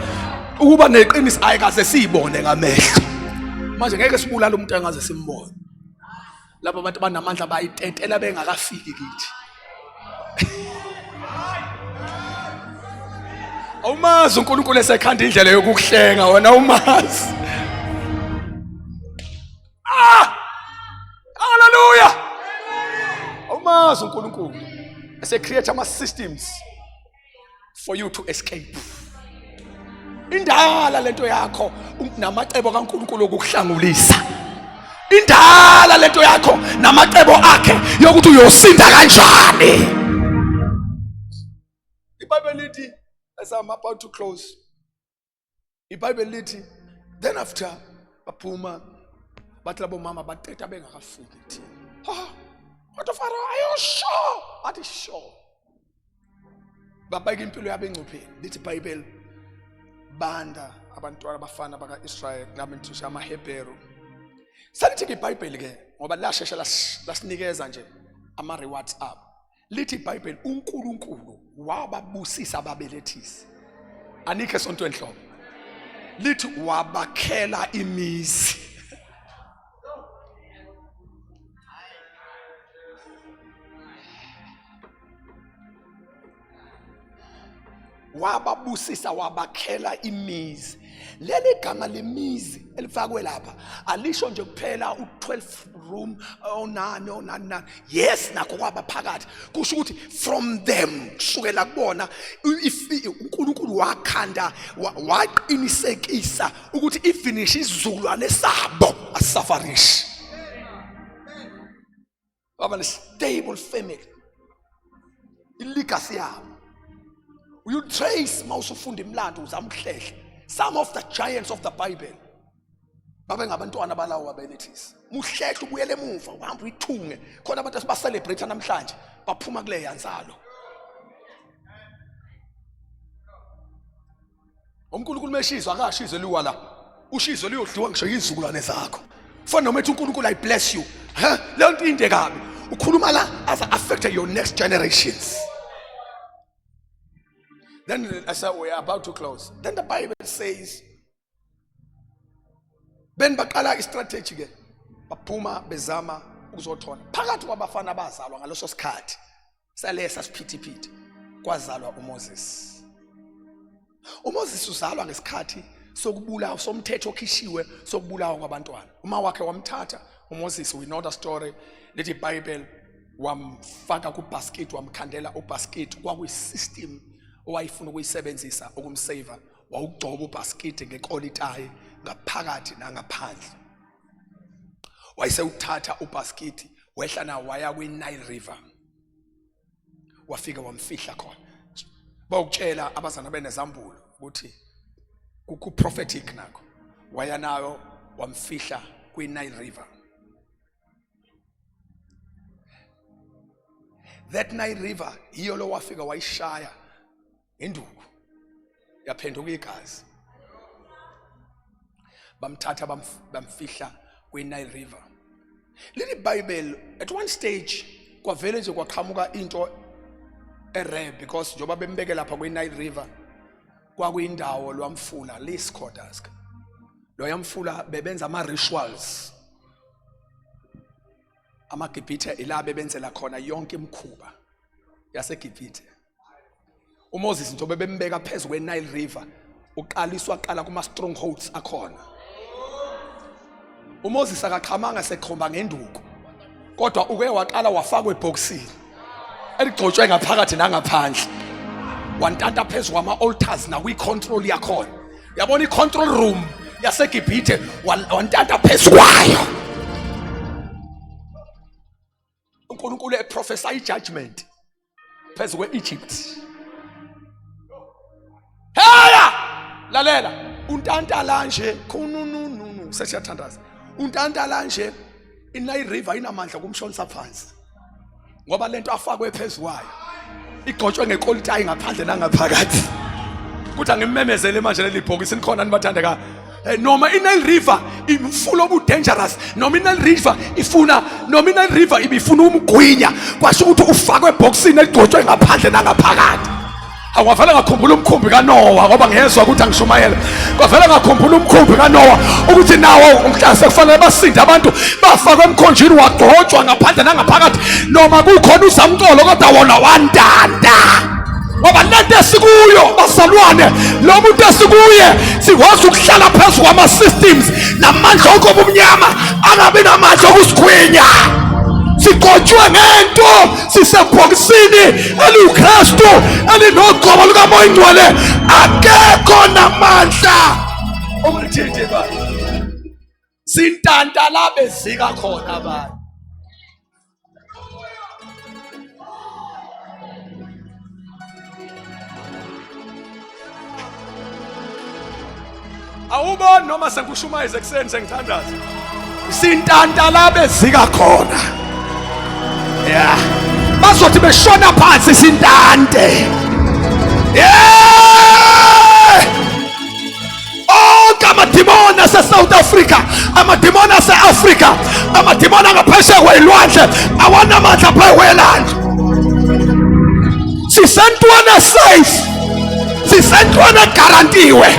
ukuba neqiniso ayikaze siyibone ngamehlo. Manje ngeke sibulale umuntu engaze simbone. Laba abantu banamandla bayitetela bengakafiki kithi. Awumazi uNkulunkulu esekhanda indlela yokukuhlenga wena, awumazi. Ah! Hallelujah! Awumazi uNkulunkulu ese create ama systems for you to escape. Indala lento yakho namacebo kaNkulunkulu okukuhlangulisa. Indala lento yakho namacebo akhe yokuthi uyosinda kanjani. IBhayibheli lithi as I'm about to close, iBhayibheli lithi then after baphuma bathi labo mama bateta bengakafiki kuthina. Ha, kodwa Faro, are you sure? Bathi sure. Babeka impilo yabo engcupheni. Lithi iBhayibheli banda abantwana abafana baka-Israyeli lamenthisha amaHebheru. Selithi ke iBhayibheli ke ngoba lashesha lasinikeza nje ama rewards abo. Lithi iBhayibheli uNkulunkulu wababusisa ababelethisi. Anikho esontweni hlobo. Lithi wabakhela imizi. Wababusisa wabakhela imizi. Leli gama lemizi elifakwe lapha alisho nje kuphela u12 room onani onani nani. Yes, nakho kwaba phakathi. Kusho ukuthi from them kusukela kubona uNkulunkulu wakhanda waqinisekisa ukuthi ifinish isizukulwane sabo asisafarishi. Baba ne stable family, ilegacy yabo you trace mawusufunda imilando uzama ukuhlehla. Some of the giants of the Bible babe ngabantwana balawo babelethisi. Muhlehle ubuyele emuva uhambe uyithunge khona abantu esiba celebrate namhlanje baphuma kule yanzalo. uNkulunkulu meshizwa akashizwe liwa la ushizwe liyodliwa ngisho izizukulwane zakho fana noma ethi uNkulunkulu I bless you ha leyo nto inde kabi ukhuluma la as affect your next generations. Then I said we are about to close. Then the Bible says ben baqala istrategy ke baphuma bezama ukuzothola phakathi kwabafana abazalwa ngaleso sikhathi salesa siphithiphithi kwazalwa uMoses. uMoses uzalwa ngesikhathi sokubulawa somthetho okhishiwe sokubulawa kwabantwana. Uma wakhe wamthatha uMoses, we know the story, lithi iBhayibheli wamfaka kubasket, wamkhandela ubasket, kwakuyisystem owayefuna ukuyisebenzisa ukumsave, wawugcoba ubasket ngekolitayi ngaphakathi nangaphandle. Wayesewuthatha ubasket wehla nawo waya kwi-Nile River, wafika wamfihla khona. Bawukutshela abazana benezambulo ukuthi ku-prophetic nakho, waya nayo wamfihla kwi-Nile River. That Nile River yiyo lo wafika wayishaya ngenduku yaphenduka igazi. Bamthatha bamfihla kwi-Nile River. Leli Bible at one stage kwavele nje kwaqhamuka into e-rare, because njengoba bembeke lapha kwi-Nile River kwakuyindawo lwamfula liskodask loya mfula bebenza ama-rituals amaGibhithe, ila bebenzela khona yonke imikhuba yaseGibhithe. uMoses njengoba bembeka phezu kweNile River uqaliswa qala kuma strongholds akhona. uMoses akaqhamanga sekhomba ngenduku, kodwa uke waqala wafakwa ebhokisini eligcotshwe ngaphakathi nangaphandle, wantanta phezu kwama altars nakwi control yakhona. Yabona i-control room yaseGibhithe, wantanta phezu kwayo. uNkulunkulu eprophesy ijudgment phezu kwe-Egypt. Heya, lalela, untantala nje khunununu sesiyathandaza. Untantala nje iNile River inamandla kumshonisa phansi, ngoba lento afakwe phezu kwayo igcotshwe ngekolitayi ngaphandle nangaphakathi. Kuthi angimemezele manje leli bhokisi nikhona nibathandeka. Noma iNile River imfula obu dangerous, noma iNile River ifuna, noma iNile River ibifuna umgwinya, kwasho ukuthi ufakwe ebhokisini eligcotshwe ngaphandle nangaphakathi. Awavele ngakhumbula umkhumbi kaNoah, ngoba ngiyezwa ukuthi angishumayele. Kwavele ngakhumbula umkhumbi kaNoah ukuthi nawo umhlase kufanele basinde abantu, bafakwe emkhonjini wagcotshwa ngaphandle nangaphakathi, noma kukhona uzamcolo kodwa wona wantanta. Ngoba lento esikuyo bazalwane, lo muntu esikuye sikwazi ukuhlala phezu kwama-systems namandla onke obumnyama angabi namandla okusigwinya. Sigcotshwe ngento, sisebhokisini eliwuKristu elinogcobo lukaMoya Ingcwele, akekho namandla okulithinta ibandla. Sintanta la bezika khona abantu. Awuboni noma sengishumayeza ekuseni sengithandaza, sintanta la bezika khona. Yeah, bazothi beshona phansi sintante. Yeah, onke amadimoni ase-South Africa, amadimoni ase-Afrika, amadimoni angaphesheya kweyilwandle awanamandla phezu kwelandle. Sisentwana safe, sisentwana garantiwe.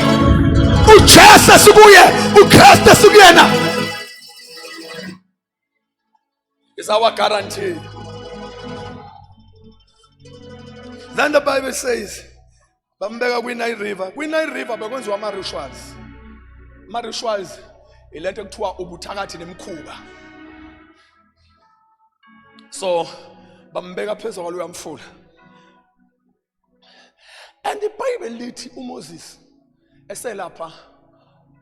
UJesu esikuye, uKristu esikuyena is our guarantee. Then the Bible says bambeka kwi-Nile River. Kwi-Nile River bekwenziwa ama-rituals. Ama-rituals ilento ekuthiwa ubuthakathi nemikhuba. So bambeka phezu kwaloya mfula. And iBhayibheli lithi uMoses eselapha,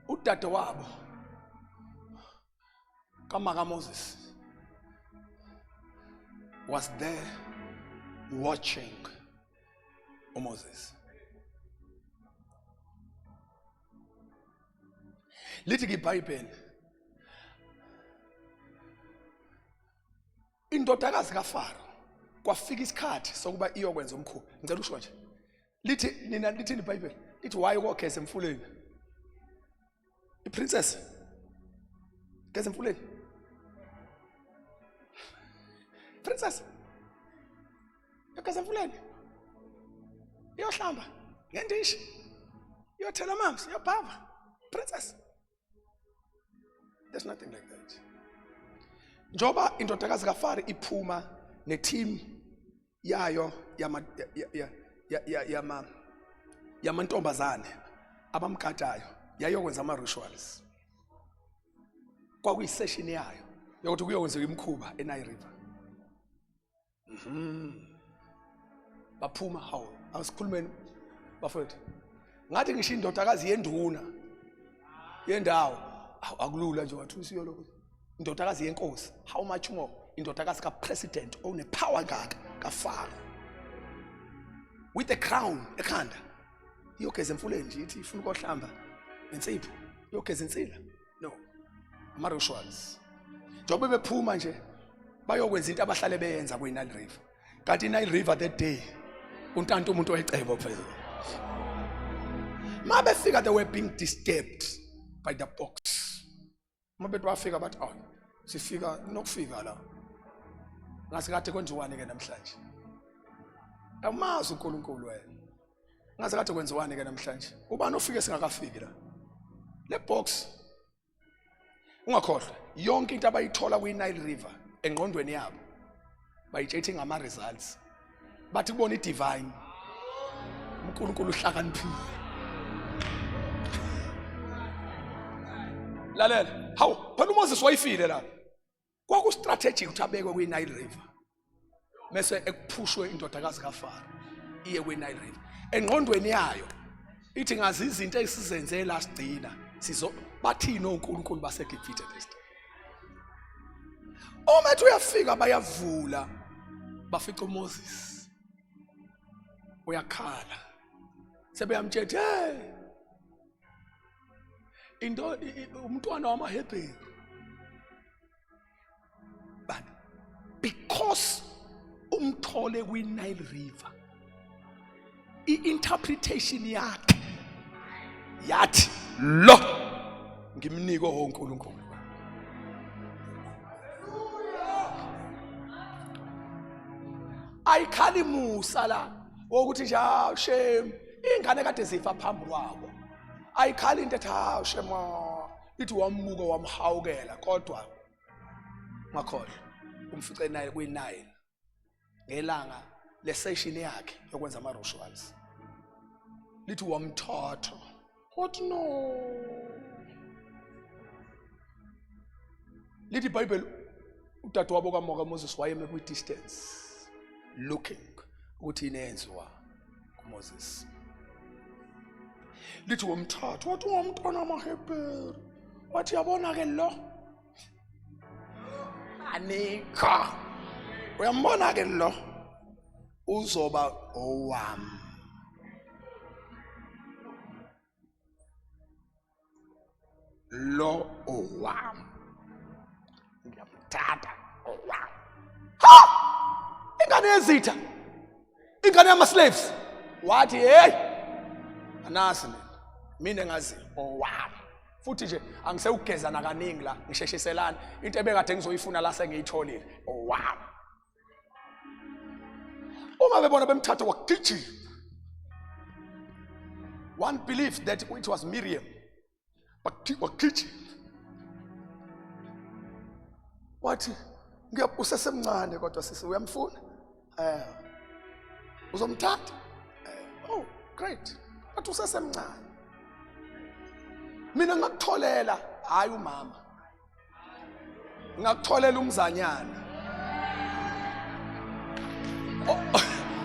udade wabo kamaka Moses was there watching uMoses. Lithi ke iBhayibheli indodakazi kaFaro kwafika isikhathi sokuba iyokwenza umkhuba. Ngicela usho nje, lithi nina, lithini iBhayibheli? Ithi why ukogeza emfuleni? Iprincess. Geza emfuleni. Princess. Yogeza emfuleni. Iyohlamba ngendishi. Iyothela amanzi, iyobhava. Princess. There's nothing like that. Njoba indodakazi kaFaro iphuma neteam yayo yama yama yamantombazane abamgadayo yayokwenza ama rituals. Kwakuyisession yayo yokuthi kuyokwenziwa imikhuba eNile River. Baphuma hawu asikhulumeni bafowethu. Ngathi ngisho indodakazi yenduna yendawo akulula nje wathi usiyo lokho. Indodakazi yenkosi, how much more indodakazi kapresident one power kaka kaFaro with the crown ekhanda iyogeza emfuleni nje ithi ifuna ukohlamba insipho iyogeza insila no ama rituals njengoba bephuma nje bayokwenza into abahlale beyenza kwi Nile River kanti iNile River that day untanta umuntu oyicebo phezulu mabefika they were being disturbed by the box mabethi bafika bathi oh sifika nokufika la ngase kade kwenziwani ke namhlanje awumazi uNkulunkulu wena ngaze kade kwenziwani ke namhlanje ubani ofike singakafiki la le box ungakhohlwa yonke into abayithola kwi-Nile River engqondweni yabo bayitshethe ngama results bathi kubona i-divine uNkulunkulu uhlakaniphile lalela hawu phela uMoses wayifile la kwaku strategic ukuthi abekwe kwi-Nile River mese ekuphushwe indodakazi kaFaro iye kwi-Nile River engqondweni yayo ithi ngazi izinto esizenze la sigcina sizo bathini onkulunkulu baseGibhithe this day uma ethi uyafika bayavula bafica uMoses uyakhala sebeyamtshela hey into umntwana wamaHebheru bani because umthole kwi Nile River i-interpretation yakhe yathi lo ngimnike oNkulunkulu ayikhali musa la wokuthi nje hawu shame ingane kade zifa phambi kwabo ayikhali into ethi hawu shame ithi wambuka wamhawukela kodwa ungakhohlwa umfice naye kwi-nine ngelanga lesession yakhe yokwenza ama-rituals lithi wamthatha wathi no lithi ibhayibheli udadewabo kamoka Moses wayeme kwi-distance looking ukuthi yini eyenziwa kuMoses lithi womthatha wathi ungumntwana wamaHebheru wathi yabona ke lo anikho uyambona ke lo uzoba owami lo owami ngiyamthanda owami ha ingane yezitha ingane yama-slaves wathi hey anasi mina mina engazi owami futhi nje angisewugeza nakaningi la ngisheshiselani into ebekade ngizoyifuna la sengiyitholile owami uma bebona bemthatha wagijima one believes that it was Miriam wagijima wathi usesemncane kodwa sisi uyamfuna eh uzomthatha eh, oh great but usesemncane mina ngakutholela hayi umama ngakutholela umzanyana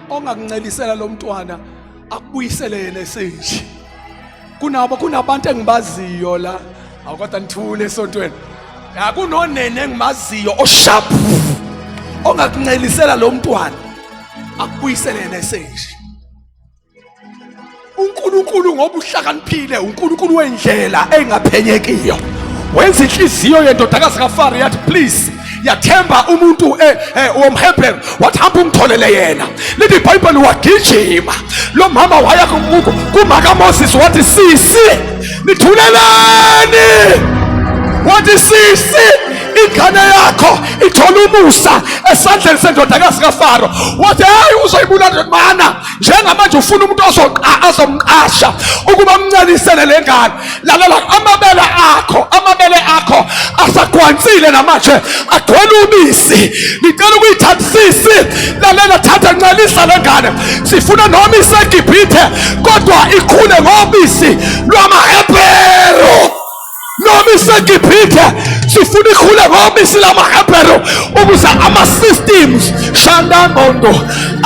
ongakuncelisela lo mntwana akubuyisele yena esenje kunabo kunabantu engibaziyo la awukodwa nithule esontweni akunonene engimaziyo osharp ongakuncelisela lo mntwana akubuyisele yena esenje uNkulunkulu ngoba uhlakaniphile uNkulunkulu wendlela engaphenyekiyo. Wenza inhliziyo yendodakazi kaFaro yathi please, yathemba umuntu womHebheru, wathi hamba ungitholele yena. Lithi iBhayibheli wagijima lo mama waya kumaka Moses, wathi sisi nithuleleni, wathi sisi ingane yakho ithola umusa esandleni sendodakazi kaFaro. Wathi hayi, uzoyibulala mana njengamanje ufuna umuntu azomqasha ukuba amncelisele le ngane. Lalela, amabele akho, amabele akho asagwansile namanje agcwele ubisi. Ngicela ukuyithatha sisi, lalela, thatha ncelisa le ngane. Sifuna noma iseGibhithe kodwa ikhule ngobisi lwamaHebheru. Noma iseGibhithe sifuna ikhule ngobisi lamaHebheru, ukuze ama-systems shandangondo,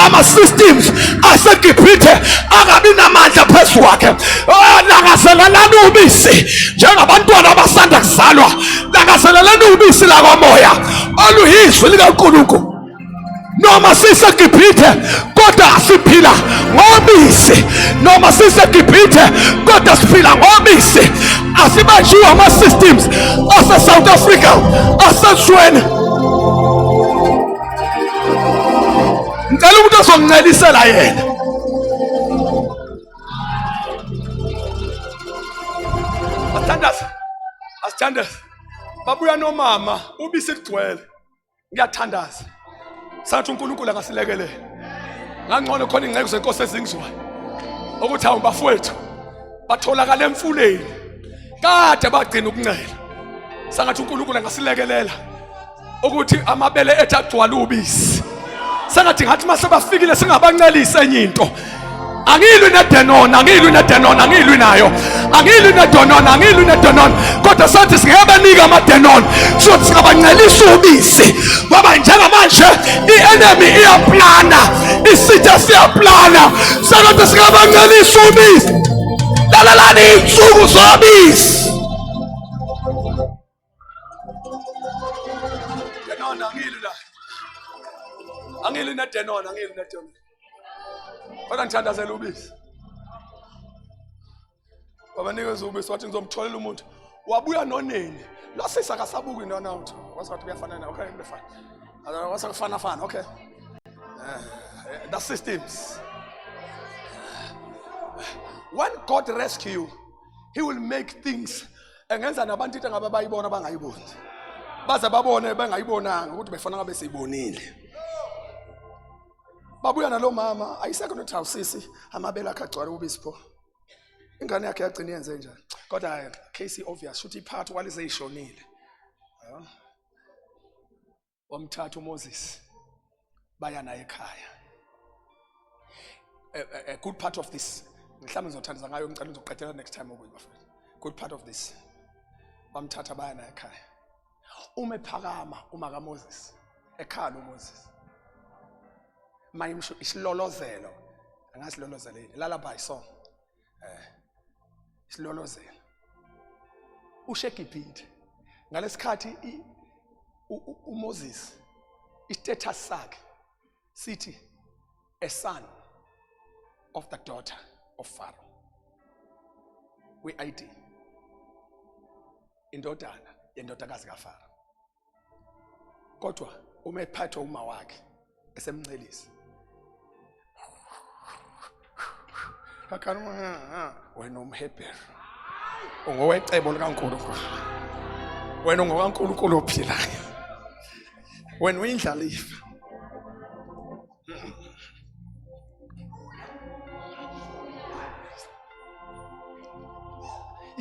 ama-systems aseGibhithe angabi namandla phezu kwakhe. Langazelelani ubisi njengabantwana abasanda kuzalwa, langazelelani ubisi lakwamoya oluyizwi likaNkulunkulu. Noma siseGibhithe kodwa siphila ngobisi, noma siseGibhithe kodwa siphila ngobisi. Asibanjiwe ama-systems ase-South Africa, asezweni. Ngicela umuntu azongincelisela yena. Asithandaze, asithandaze. Babuya nomama, ubisi ligcwele. Ngiyathandaza sathi uNkulunkulu angasilekelele. Ngangcono khona ingceke zenkosi ezingizwayo ukuthi hawu bafowethu batholakala emfuleni kade bagcina ukuncela. Sangathi uNkulunkulu angasilekelela ukuthi amabele ethu agcwale ubisi. Sengathi ngathi mase bafikile singabancelisa enye into. Angilwi nedenon, angilwi nedenon, angilwi nayo, angilwi nedonon, angilwi nedonon, kodwa sathi singebanika amadenon, sothi singabancelisa ubisi, ngoba njengamanje i-enemy iyaplana, isitha siyaplana, sengathi singabancelisa ubisi. Lalelani iy'nsuku zobisi. Denon, angilwi nayo, angilwi nedenon, angilwi nedenon, kodwa ngithandazela ubisi. Wabanikeza ubisi, wathi ngizomtholela umuntu. Wabuya noneni lo sisi akasabuki intwana, uthi wasathi kuyafana na, okay, kuyafana, wasakufana fana, okay. The systems, when God rescue you, he will make things engenza nabantu into engabe bayibona bangayiboni, baze babone bengayibonanga ukuthi befana ngabe siyibonile. Babuya nalo mama, ayisekho nothi awusisi, amabele akhe agcwale ubisi pho. Ingane yakhe yagcina yenze njani? Kodwa case obvious ukuthi iphathi kwalize ishonile. Wamthatha uMoses baya naye ekhaya. A good part of this mhlawumbe ngizothandaza ngayo, ngicela ngizoqedela next time okuyi bafethu. Good part of this, bamthatha baya naye ekhaya. Uma ephakama uma kaMoses ekhala uMoses mayimsho isilolozelo, angasilolozeleni lullaby song, isilolozelo ushegibhithe ngalesikhathi uMoses istatus sakhe sithi a son of the daughter of Pharaoh, kwi-ID indodana yendodakazi kaFaro, kodwa uma ephathwa uma wakhe esemncelisa akana, wena umHebheru ungowecebo likaNkulunkulu, wena ungokaNkulunkulu ophilayo, wena uyindlalifa.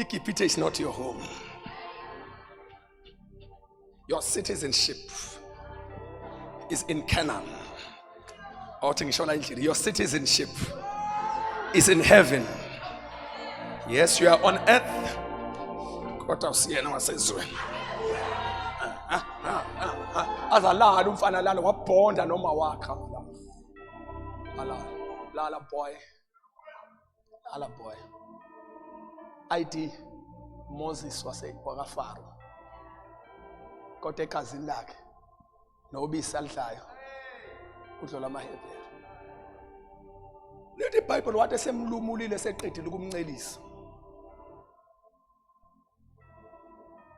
iGibhithe is not your home. Your citizenship is in Canaan. Othi ngisho la endlini, your citizenship is in heaven. Yes, you are on earth, kodwa usiyena wasezweni. Azalala umfana, lala, wabhonda noma wakha. Lala, lala boy, lala boy. ID Moses wase wakaFaro, kodwa egazini lakhe nobisi alidlayo udlola amaHebheru. Lithi iBhayibheli wathi esemlumulile seqedile ukumncelisa.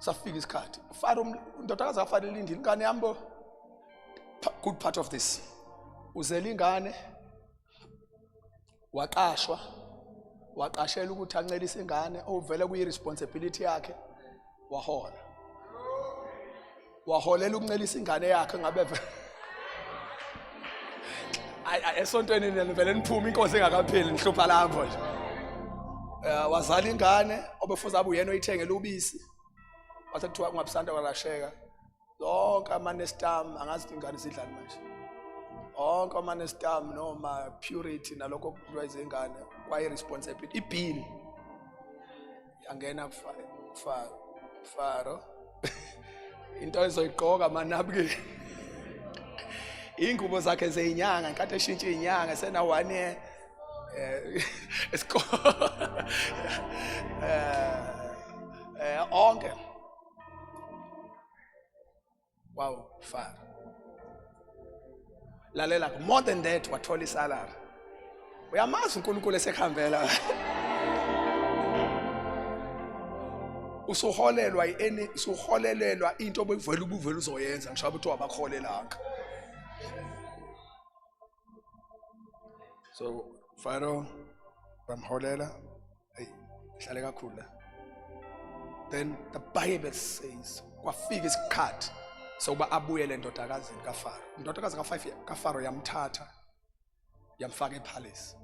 Safika isikhathi. Faro indodakazi kaFaro ilindile ingane yami bo. Good part of this. Uzele ingane waqashwa waqashela ukuthi ancelise ingane ovele kuyi responsibility yakhe wahola. Waholela ukuncelisa ingane yakhe ngabe ay esontweni nivele niphume inkosi engakapheli nihlupha lapho nje. Eh wazala ingane obefuza abe uyena oyithengela ubisi. Kwase kuthiwa ungabusanda kwalasheka. Zonke amanestam angazi ingane zidlani manje. Onke amanestam noma purity nalokho okudliwa izingane kwayi responsibility ibill. Yangena kuFaro. Into ezoyigqoka manabukeni. Ingubo zakhe zeyinyanga nkathi eshintsha izinyanga sena 1 year esikole onke wow Faro lalela more than that wathola isalary uyamazi uNkulunkulu esekuhambela usuholelwa ieni usuholelelwa into obuvela ubuvela uzoyenza ngisho ukuthi wabakuholelanga so Pharaoh bamholela hey hlale kakhulu la then the Bible says kwafika isikhathi sokuba abuyele endodakazini kaFaro indodakazi kaFaro yamthatha yamfaka epalace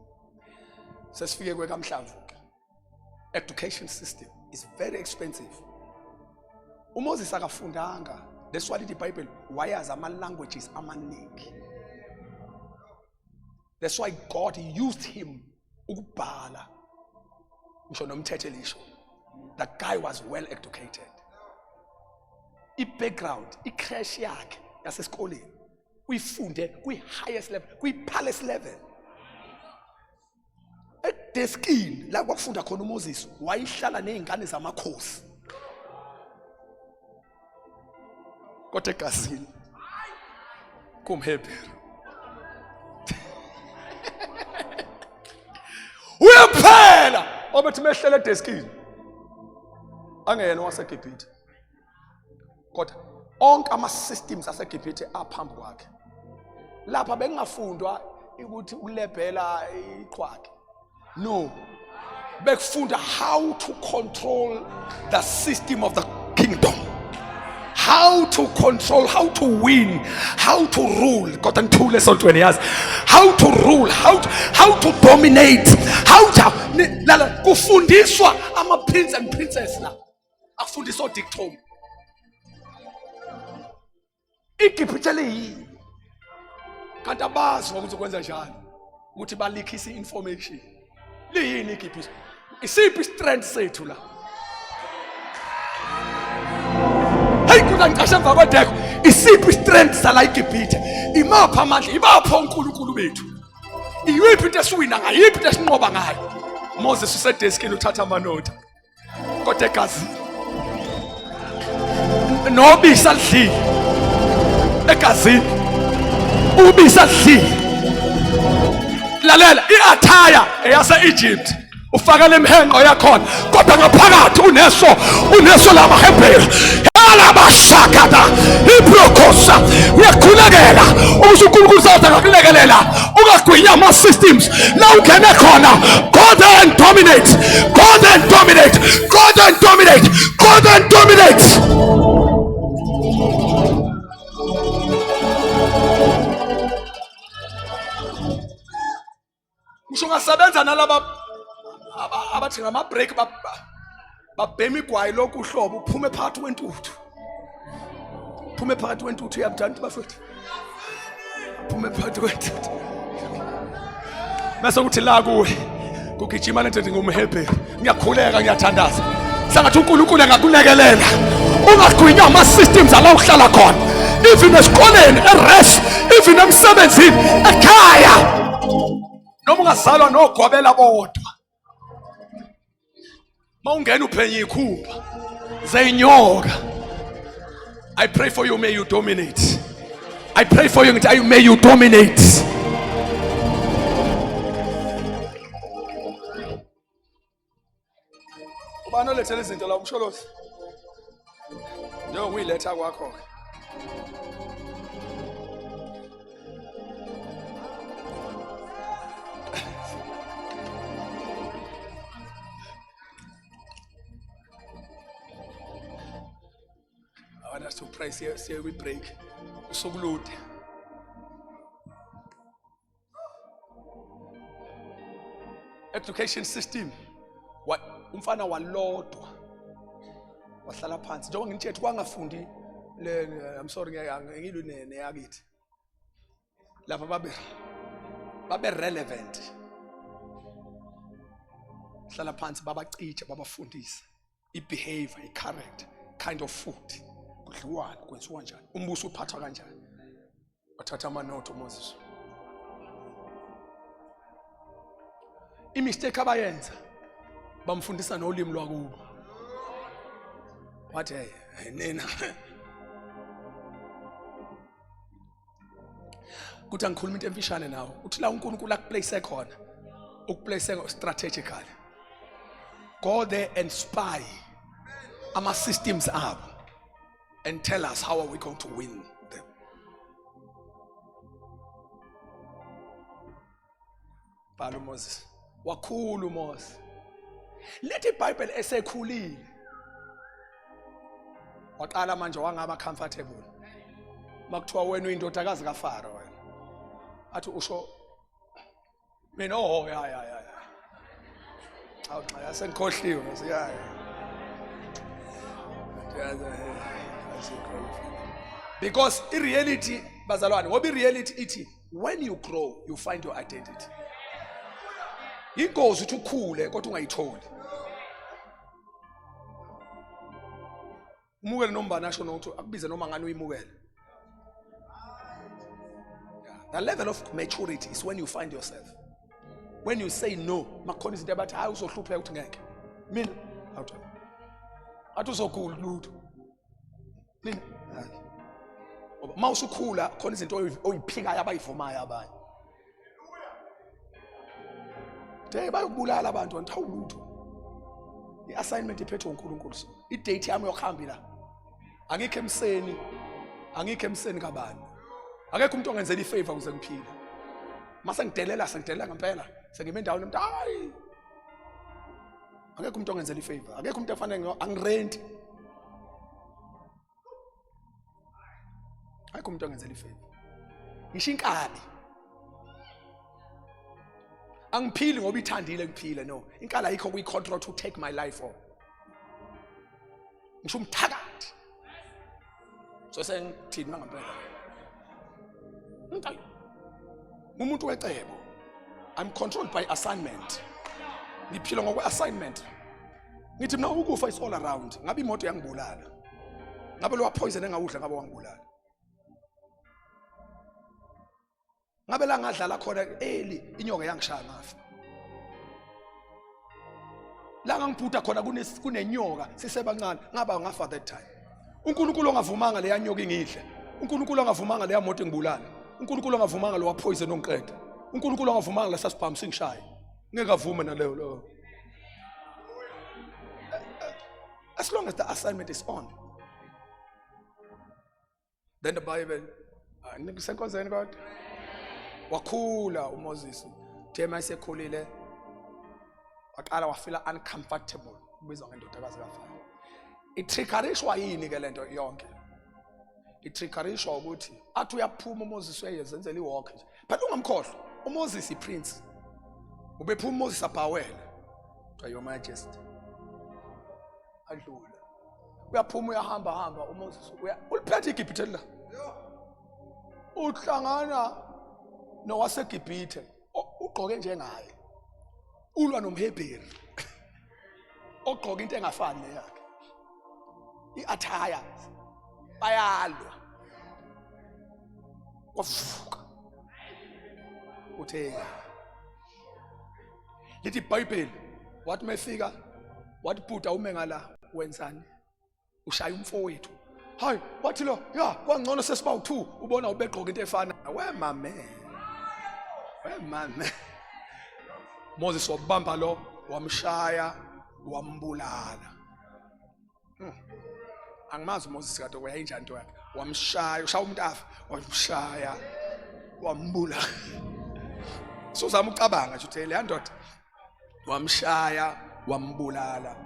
sesifike kwekamhlamvu ke education system is very expensive uMoses akafundanga that's why lithi iBhayibheli wayazi ama languages amaningi that's why God used him ukubhala ngisho nomthetho elisho the guy was well educated i-background i-crash yakhe yasesikoleni uyifunde kwi-highest level kwi-palace level edeskini la kwakufunda khona uMoses wayihlala nezingane zamakhosi kodwa egazini kumHebheru uyaphela obethi mehlele edeskini angeyena waseGibhithe kodwa onke ama-systems aseGibhithe aphambi kwakhe lapha bekungafundwa ukuthi ukulebhela iqhwakhe no bekufunda how to control the system of the kingdom how to control how to win how to rule kodwa ngithule esontweni yazi how to rule how to dominate how to lala kufundiswa ama prince and princess la akufundiswa odictom iGibhithe liyini kanti abazi ngokuthi kwenza njani ukuthi balikhise information liyini iGibhithe isiphi strength sethu la hey kuda ngicashe emva kwedeko isiphi strength sala iGibhithe imaphi amandla ibaphi onkulunkulu bethu iyiphi into esiwina ngayo iyiphi into esinqoba ngayo Moses usedeskini uthatha amanotha kodwa egazini nobisi alidlile egazini ubisi alidlile lalela i-athaya eyase-Egypt ufaka lemhenqo yakhona kodwa ngaphakathi uneso uneso lamahebheru alabashakata ibrokosa uyakhulekela ukuthi uNkulunkulu sathi akakulekelela ungagwinya ama-systems la ungene khona go there and dominate go there and dominate go there and dominate go there and dominate ngisho ungasebenza nalaba abathi ngama-break babhema igwayi lokhu uhlobo uphume phakathi kwentuthu phume phakathi kwentuthu uyabuthanda bafethu phume phakathi kwentuthu bese kuthi la kuwe kugijima lento ethi ngumhebheru ngiyakhuleka ngiyathandaza sengathi uNkulunkulu engakulekelela ungagwinywa ama-systems ala uhlala khona even esikoleni eres even emsebenzini ekhaya noma ungazalwa nogobela bodwa mawungena uphenye ikhumba zeyinyoka I pray for you may you dominate I pray for you ngithi may you dominate ubani olethela izinto la umsholozi Njengoba uyiletha kwakho ke. I want us to pray siye kwi break. Usuku lude. Education system wa umfana walodwa wahlala phansi njengoba nginitshethe kwangafundi le, I'm sorry, ngeke ngilwe neyakithi lapha babe relevant, hlala phansi babacije, babafundise i-behavior, i-character, kind of food kudliwani, kwenziwa njani, umbuso uphathwa kanjani. Wathatha amanothi uMoses. I-mistake abayenza, bamfundisa nolimi lwakubo. Wathi, "Hey, hey nina." Kuthi angikhuluma into emfishane nawe, uthi la uNkulunkulu akuplace khona, ukuplace strategically. Go there and spy ama systems abo and tell us how are we going to win them. Bhala uMoses, wakhula uMoses. Lethi iBhayibheli esekhulile waqala manje wangaba comfortable. Makuthiwa wena uyindodakazi kaFaro, wena athi usho mina, oh ya ya ya ya, awu cha, yasengikhohliwe ya ya, because i-reality, bazalwane, ngoba i-reality ithi when you grow you find your identity. Ingozi ukuthi ukhule kodwa ungayitholi. Umukele noma nasho nokuthi akubize noma ngani, uyimukele. The level of maturity is when you find yourself, when you say no. Makukhona izinto abathi hayi uzohlupheka, ukuthi ngeke mina, awuthi athi uzogula, lutho mina, hayi. Ngoba uma usukhula khona izinto oyiphikayo abayivumayo abanye. Hey, bayokubulala abantu, anti awulutho. I-assignment iphethwe uNkulunkulu, so i-date yami yokuhamba la. Angikho emseni, angikho emseni kabani. Akekho umuntu ongenzela ifavor ukuze ngiphile. Mase ngidelela, sengidelela ngempela, sengime endaweni umuntu, hayi, akekho umuntu ongenzela ifavor, akekho umuntu efanele angirenti. Akekho umuntu ongenzela ifavor, ngisho inkabi angiphili ngoba ithandile ngiphile. No, inkala ayikho kwi-control to take my life on. Ngisho umthakathi, so sengithini mangempela, umuntu wecebo. I'm controlled by assignment, ngiphila ngokwe-assignment. Ngithi mina ukufa is all around. Ngabe imoto yangibulala, ngabe lo poison engawudla ngabe wangibulala, ngabe la ngadlala khona eli inyoka yangishaya ngafa, la ngangibhuda khona kunenyoka sisebancane ngaba ngafa that time. UNkulunkulu ongavumanga leya nyoka ingidle, uNkulunkulu ongavumanga leya moto ingibulala, uNkulunkulu ongavumanga lo poison ongiqeda, uNkulunkulu ongavumanga lesasibhamu singishaye, ngeke avume naleyo lo. As long as the assignment is on, then the Bible nisenkonzweni. Kodwa wakhula uMoses. Uthe mayesekhulile waqala wafila uncomfortable kubizwa ngendodakazi kaFaro. Itriggerishwa yini ke lento yonke? Itriggerishwa ukuthi athi uyaphuma uMoses, uyayezenzela iwalk nje. Phela ungamkhohlwa uMoses, iprince, ubephuma uMoses abhawele, kuthiwa Your Majesty, adlule. Uyaphuma, uyahamba hamba uMoses, uliphethe iGibhithe la, uhlangana nowaseGibhithe ugqoke njengaye, ulwa nomHebheru ogqoka into engafani neyakhe, i-attire, bayalwa. Kwavuka, uthe, lithi iBhayibheli, wathi mefika wathi, "Bhuda, ume ngala, wenzani? Ushaya umfowethu." Hayi, wathi lo, ya kwangcono sesiba u2, ubona ubegqoka into efana. Wemame, wemame, Moses wabamba lo, wamshaya, wambulala. Angimazi uMoses kade wayinjani into yakhe. Wamshaya, ushaya umuntu afa, wamshaya, wambula. Suzama ucabanga nje uthi le ndoda wamshaya, wambulala.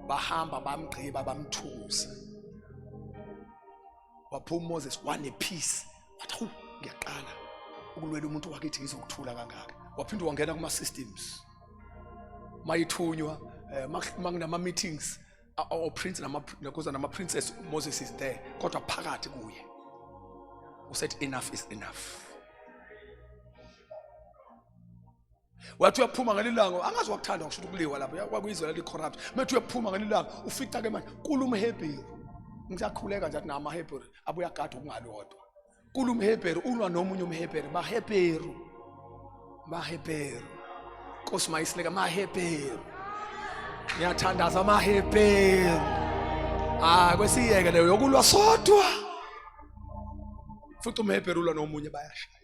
Bahamba bamgqiba bamthusa. Waphuma uMoses wane peace. Wathi hu ngiyaqala ukulwela umuntu wakithi ngizokuthula kangaka. Waphinde wangena kuma systems. Mayithunywa eh, makunama meetings o prince nama nakuza nama princess Moses is there kodwa phakathi kuye usaid enough is enough. Wathi uyaphuma ngelilanga angazi wakuthanda ngisho ukuliwa lapho kwakuyizwe lali corrupt. Methi uyaphuma ngelilanga ufica ke manje kula umHebheru. Ngisakhuleka nje athi namaHebheru abuya gada ukungalodwa. Kula umHebheru ulwa nomunye umHebheru maHebheru. MaHebheru. Nkosi mayisileka maHebheru. Ngiyathandaza maHebheru. Ah kwesiyeke leyo yokulwa sodwa. Futhi umHebheru ulwa nomunye bayashaya.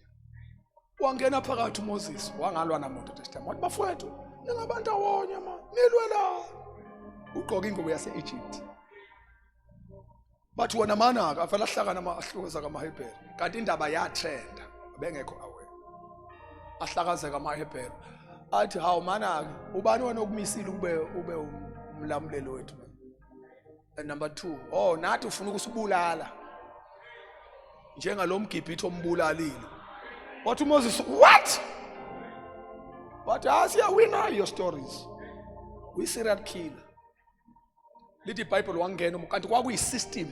Wangena phakathi uMoses wangalwa namuntu this time. Wathi bafowethu ningabantu awonye ma nilwe la. Ugqoka ingubo yase-Egypt. Bathi wona manaka afela ahlakana amahlukeza kamaHebheru. Kanti indaba yatrenda bengekho aware. Ahlakazeka amaHebheru. Athi hawu manaka ubani wena okumisile ukube ube umlamuleli wethu. And number 2, oh nathi ufuna ukusibulala. Njengalo mGibhithe ombulalile. Wathi uMoses, what? Wathi ah siyawina your stories. We serial killer. Lithi iBhayibheli wangena kanti kwakuyisystem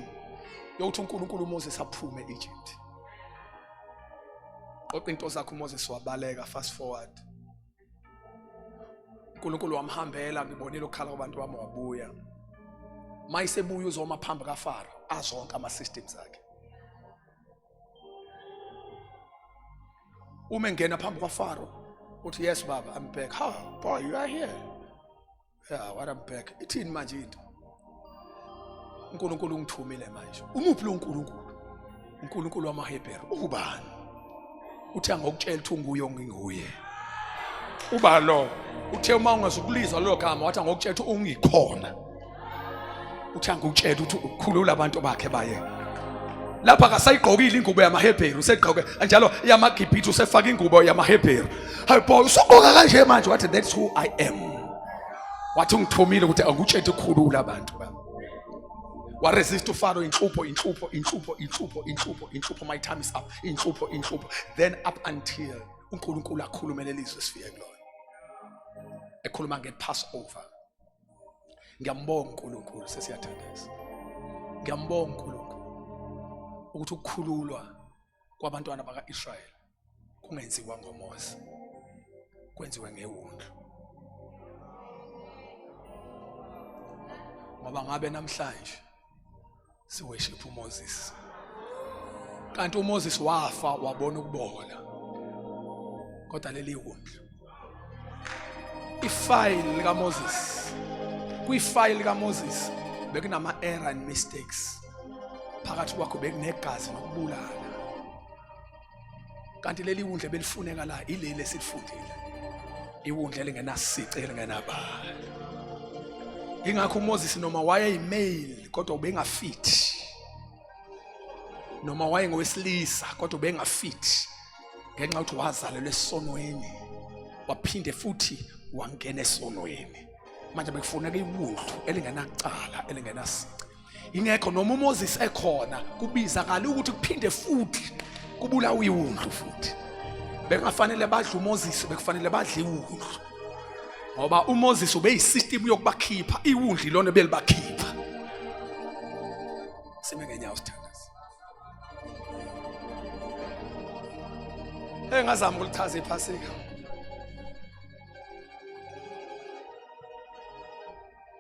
yokuthi uNkulunkulu uMoses aphume eEgypt. Qoqa into zakhe uMoses wabaleka fast forward. uNkulunkulu wamhambela ngibonile ukukhala kwabantu bami wabuya. Mayisebuya uzoma phambi kaFaro azonke ama systems akhe. Uma engena phambi kwaFaro uthi yes baba I'm back. Ha boy you are here. Yeah, what I'm back. Ithini manje into? uNkulunkulu ungithumile manje. Umuphi lo uNkulunkulu? uNkulunkulu wamaHebheru ubani? Uthe angokutshela ukuthi unguye onginguye. Uba lo uthe uma ungazukulizwa lelo gama wathi angokutshela ukuthi ungikhona. Uthe angokutshela ukuthi ukhulula abantu bakhe baye. Lapha akasayigqokile ingubo yamaHebheru usegqoke njalo yamaGibhithe usefaka ingubo yamaHebheru. Hayi boy usugqoka kanje manje wathi that's who I am. Wathi ungithumile ukuthi angutshele ukukhulula abantu bami. Waresist uFaro inhlupho inhlupho inhlupho inhlupho inhlupho inhlupho my time is up inhlupho inhlupho then up until uNkulunkulu akhulume lelizwe sifike kulona. Ekhuluma ngePassover. Ngiyambonga uNkulunkulu sesiyathandaza. Ngiyambonga uNkulunkulu ukuthi ukukhululwa kwabantwana bakaIsrayeli kungenziwa ngoMose kwenziwe ngewundlu. Ngoba ngabe namhlanje siworship uMoses. Kanti uMoses wafa wabona ukubola. Kodwa leli wundlu ifile likaMoses kwifile likaMoses bekunama error and mistakes phakathi kwakho bekunegazi nokubulala kanti leli wundle belifuneka la ileli esilifundile iwundle elingenasici elingenabala ingakho uMoses noma wayeyimale kodwa ubengafithi noma wayengowesilisa kodwa ubengafithi ngenxa yokuthi wazalelwa esonweni waphinde futhi wangena esonweni manje bekufuneka iwundlu elingenacala elingenasici ingekho noma uMoses ekhona kubizakala ukuthi kuphinde futhi kubulawa iwundlu futhi bengafanele badle uMoses bekufanele badle iwundlu ngoba uMoses ubeyisystem yokubakhipha iwundlu ilona belibakhipha sime ngenyawo sithandaze engazama ukulichaza iphasika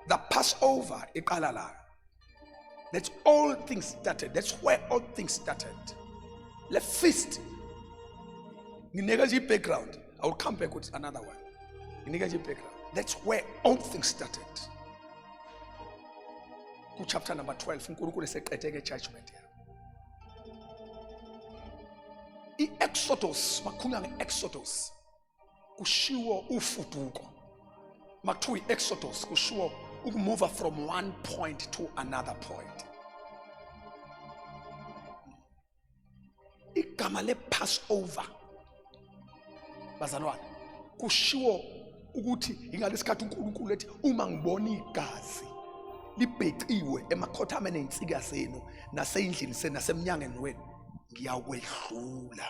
The Passover iqala la. That's all things started. That's where all things started. Le feast. Nginika nje background. I will come back with another one. Nginika nje background. That's where all things started. Ku chapter number 12 uNkulunkulu eseqede ke judgment yakhe. I-Exodus, makhulunywa nge-Exodus. Kushiwo ufuduko. Makuthiwa i-Exodus kushiwo ukumuva from one point to another point. Igama le-Passover, bazalwane, kushiwo ukuthi ingalesikhathi uNkulunkulu ethi uma ngibona igazi libheciwe emakhothameni ezinsika zenu naseyindlini senu nasemnyangweni wenu, ngiyakwedlula.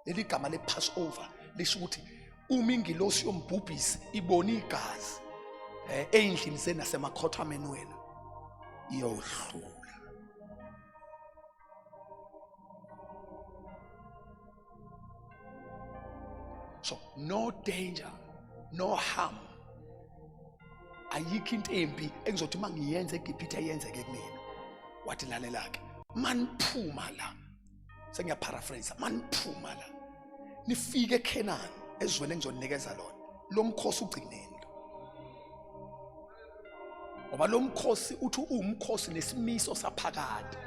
Leli gama le-Passover lisho ukuthi uma ingilosi yombhubhisi ibona igazi eyindlini zenu nasemakhothameni wenu, iyodlula. So no danger, no harm. Ayikho into embi engizothi uma ngiyenza eGibhithe yenzeke kumina. Wathi lalela ke, maniphuma la, sengiyaparaphrase, maniphuma la nifike eKhenani, ezweni engizonikeza lona, lo mkhosi ugcineni lo, ngoba lo mkhosi uthi uwumkhosi nesimiso saphakade.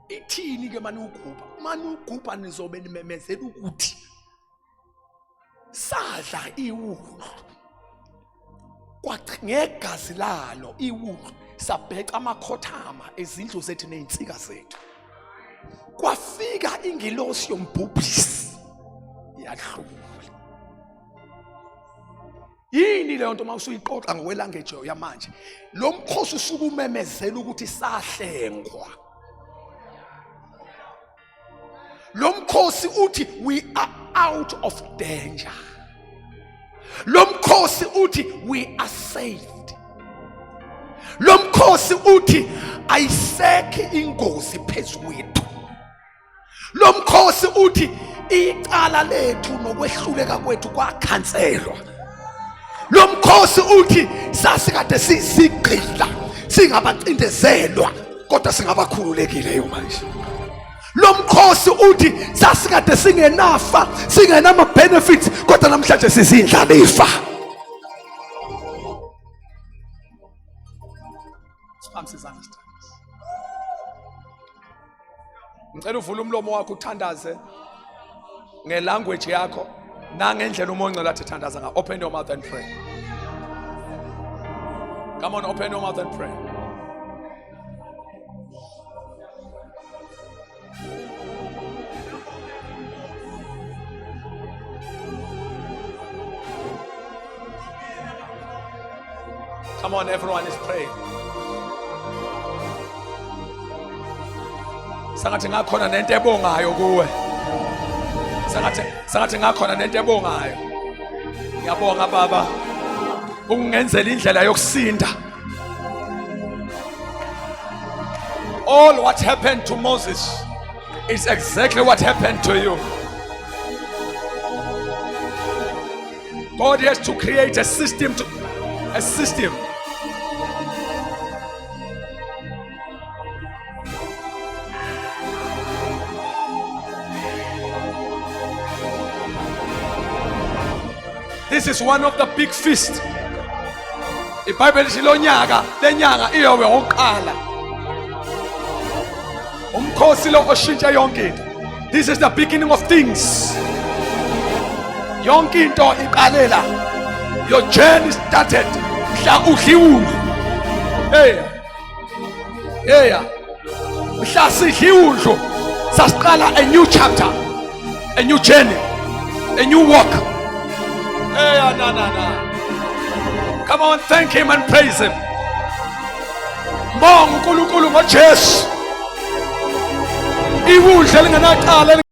Ithini ke maniwugubha? Maniwugubha nizobe nimemezela ukuthi sadla iwundlu, ngegazi lalo iwundlu sabheca amakhothama ezindlu zethu nezinsika zethu, kwafika ingilosi yombhubhisi yadlula. Yini leyo nto uma usuyiqoqa ngokwelanguage yamanje? Lo mkhosi usuke umemezela ukuthi sahlengwa. Lo mkhosi uthi we are out of danger. Lo mkhosi uthi we are saved. Lo mkhosi uthi ayisekho ingozi phezu kwethu. Lo mkhosi uthi icala lethu nokwehluleka kwethu kwakhanselwa. Lo mkhosi uthi sasikade sizigqila, singabacindezelwa, kodwa singabakhululekileyo manje. Lo mkhosi uthi sasikade singenafa, singenama benefits, kodwa namhlanje sizindlalifa. Siphakamisa izandla sithandaze. Ngicela uvule umlomo wakho uthandaze ngelanguage yakho nangendlela uMongcela athi thandaza nga. Open your mouth and pray. Come on, open your mouth and pray. Come on, everyone is praying. Sangathi ngakhona nento ebongayo kuwe. Sangathi ngakhona nento ebongayo. Ngiyabonga baba ukungenzela indlela yokusinda. All what happened to Moses is exactly what happened to you. God has to create a system to a system. This is one of the big feasts. IBhayibheli lithi lo nyaka lenyanga iyobe oqala. Umkhosi lo oshintsha yonke into. This is the beginning of things. Yonke into iqalela. Your journey started mhla udla iwundlu. Hey. Hey. Mhla sidla iwundlu sasiqala a new chapter, a new journey, a new walk. Hey, na na na. Come on, thank him and praise him. Mbonga uNkulunkulu ngoJesu. Iwundlu elingenacala.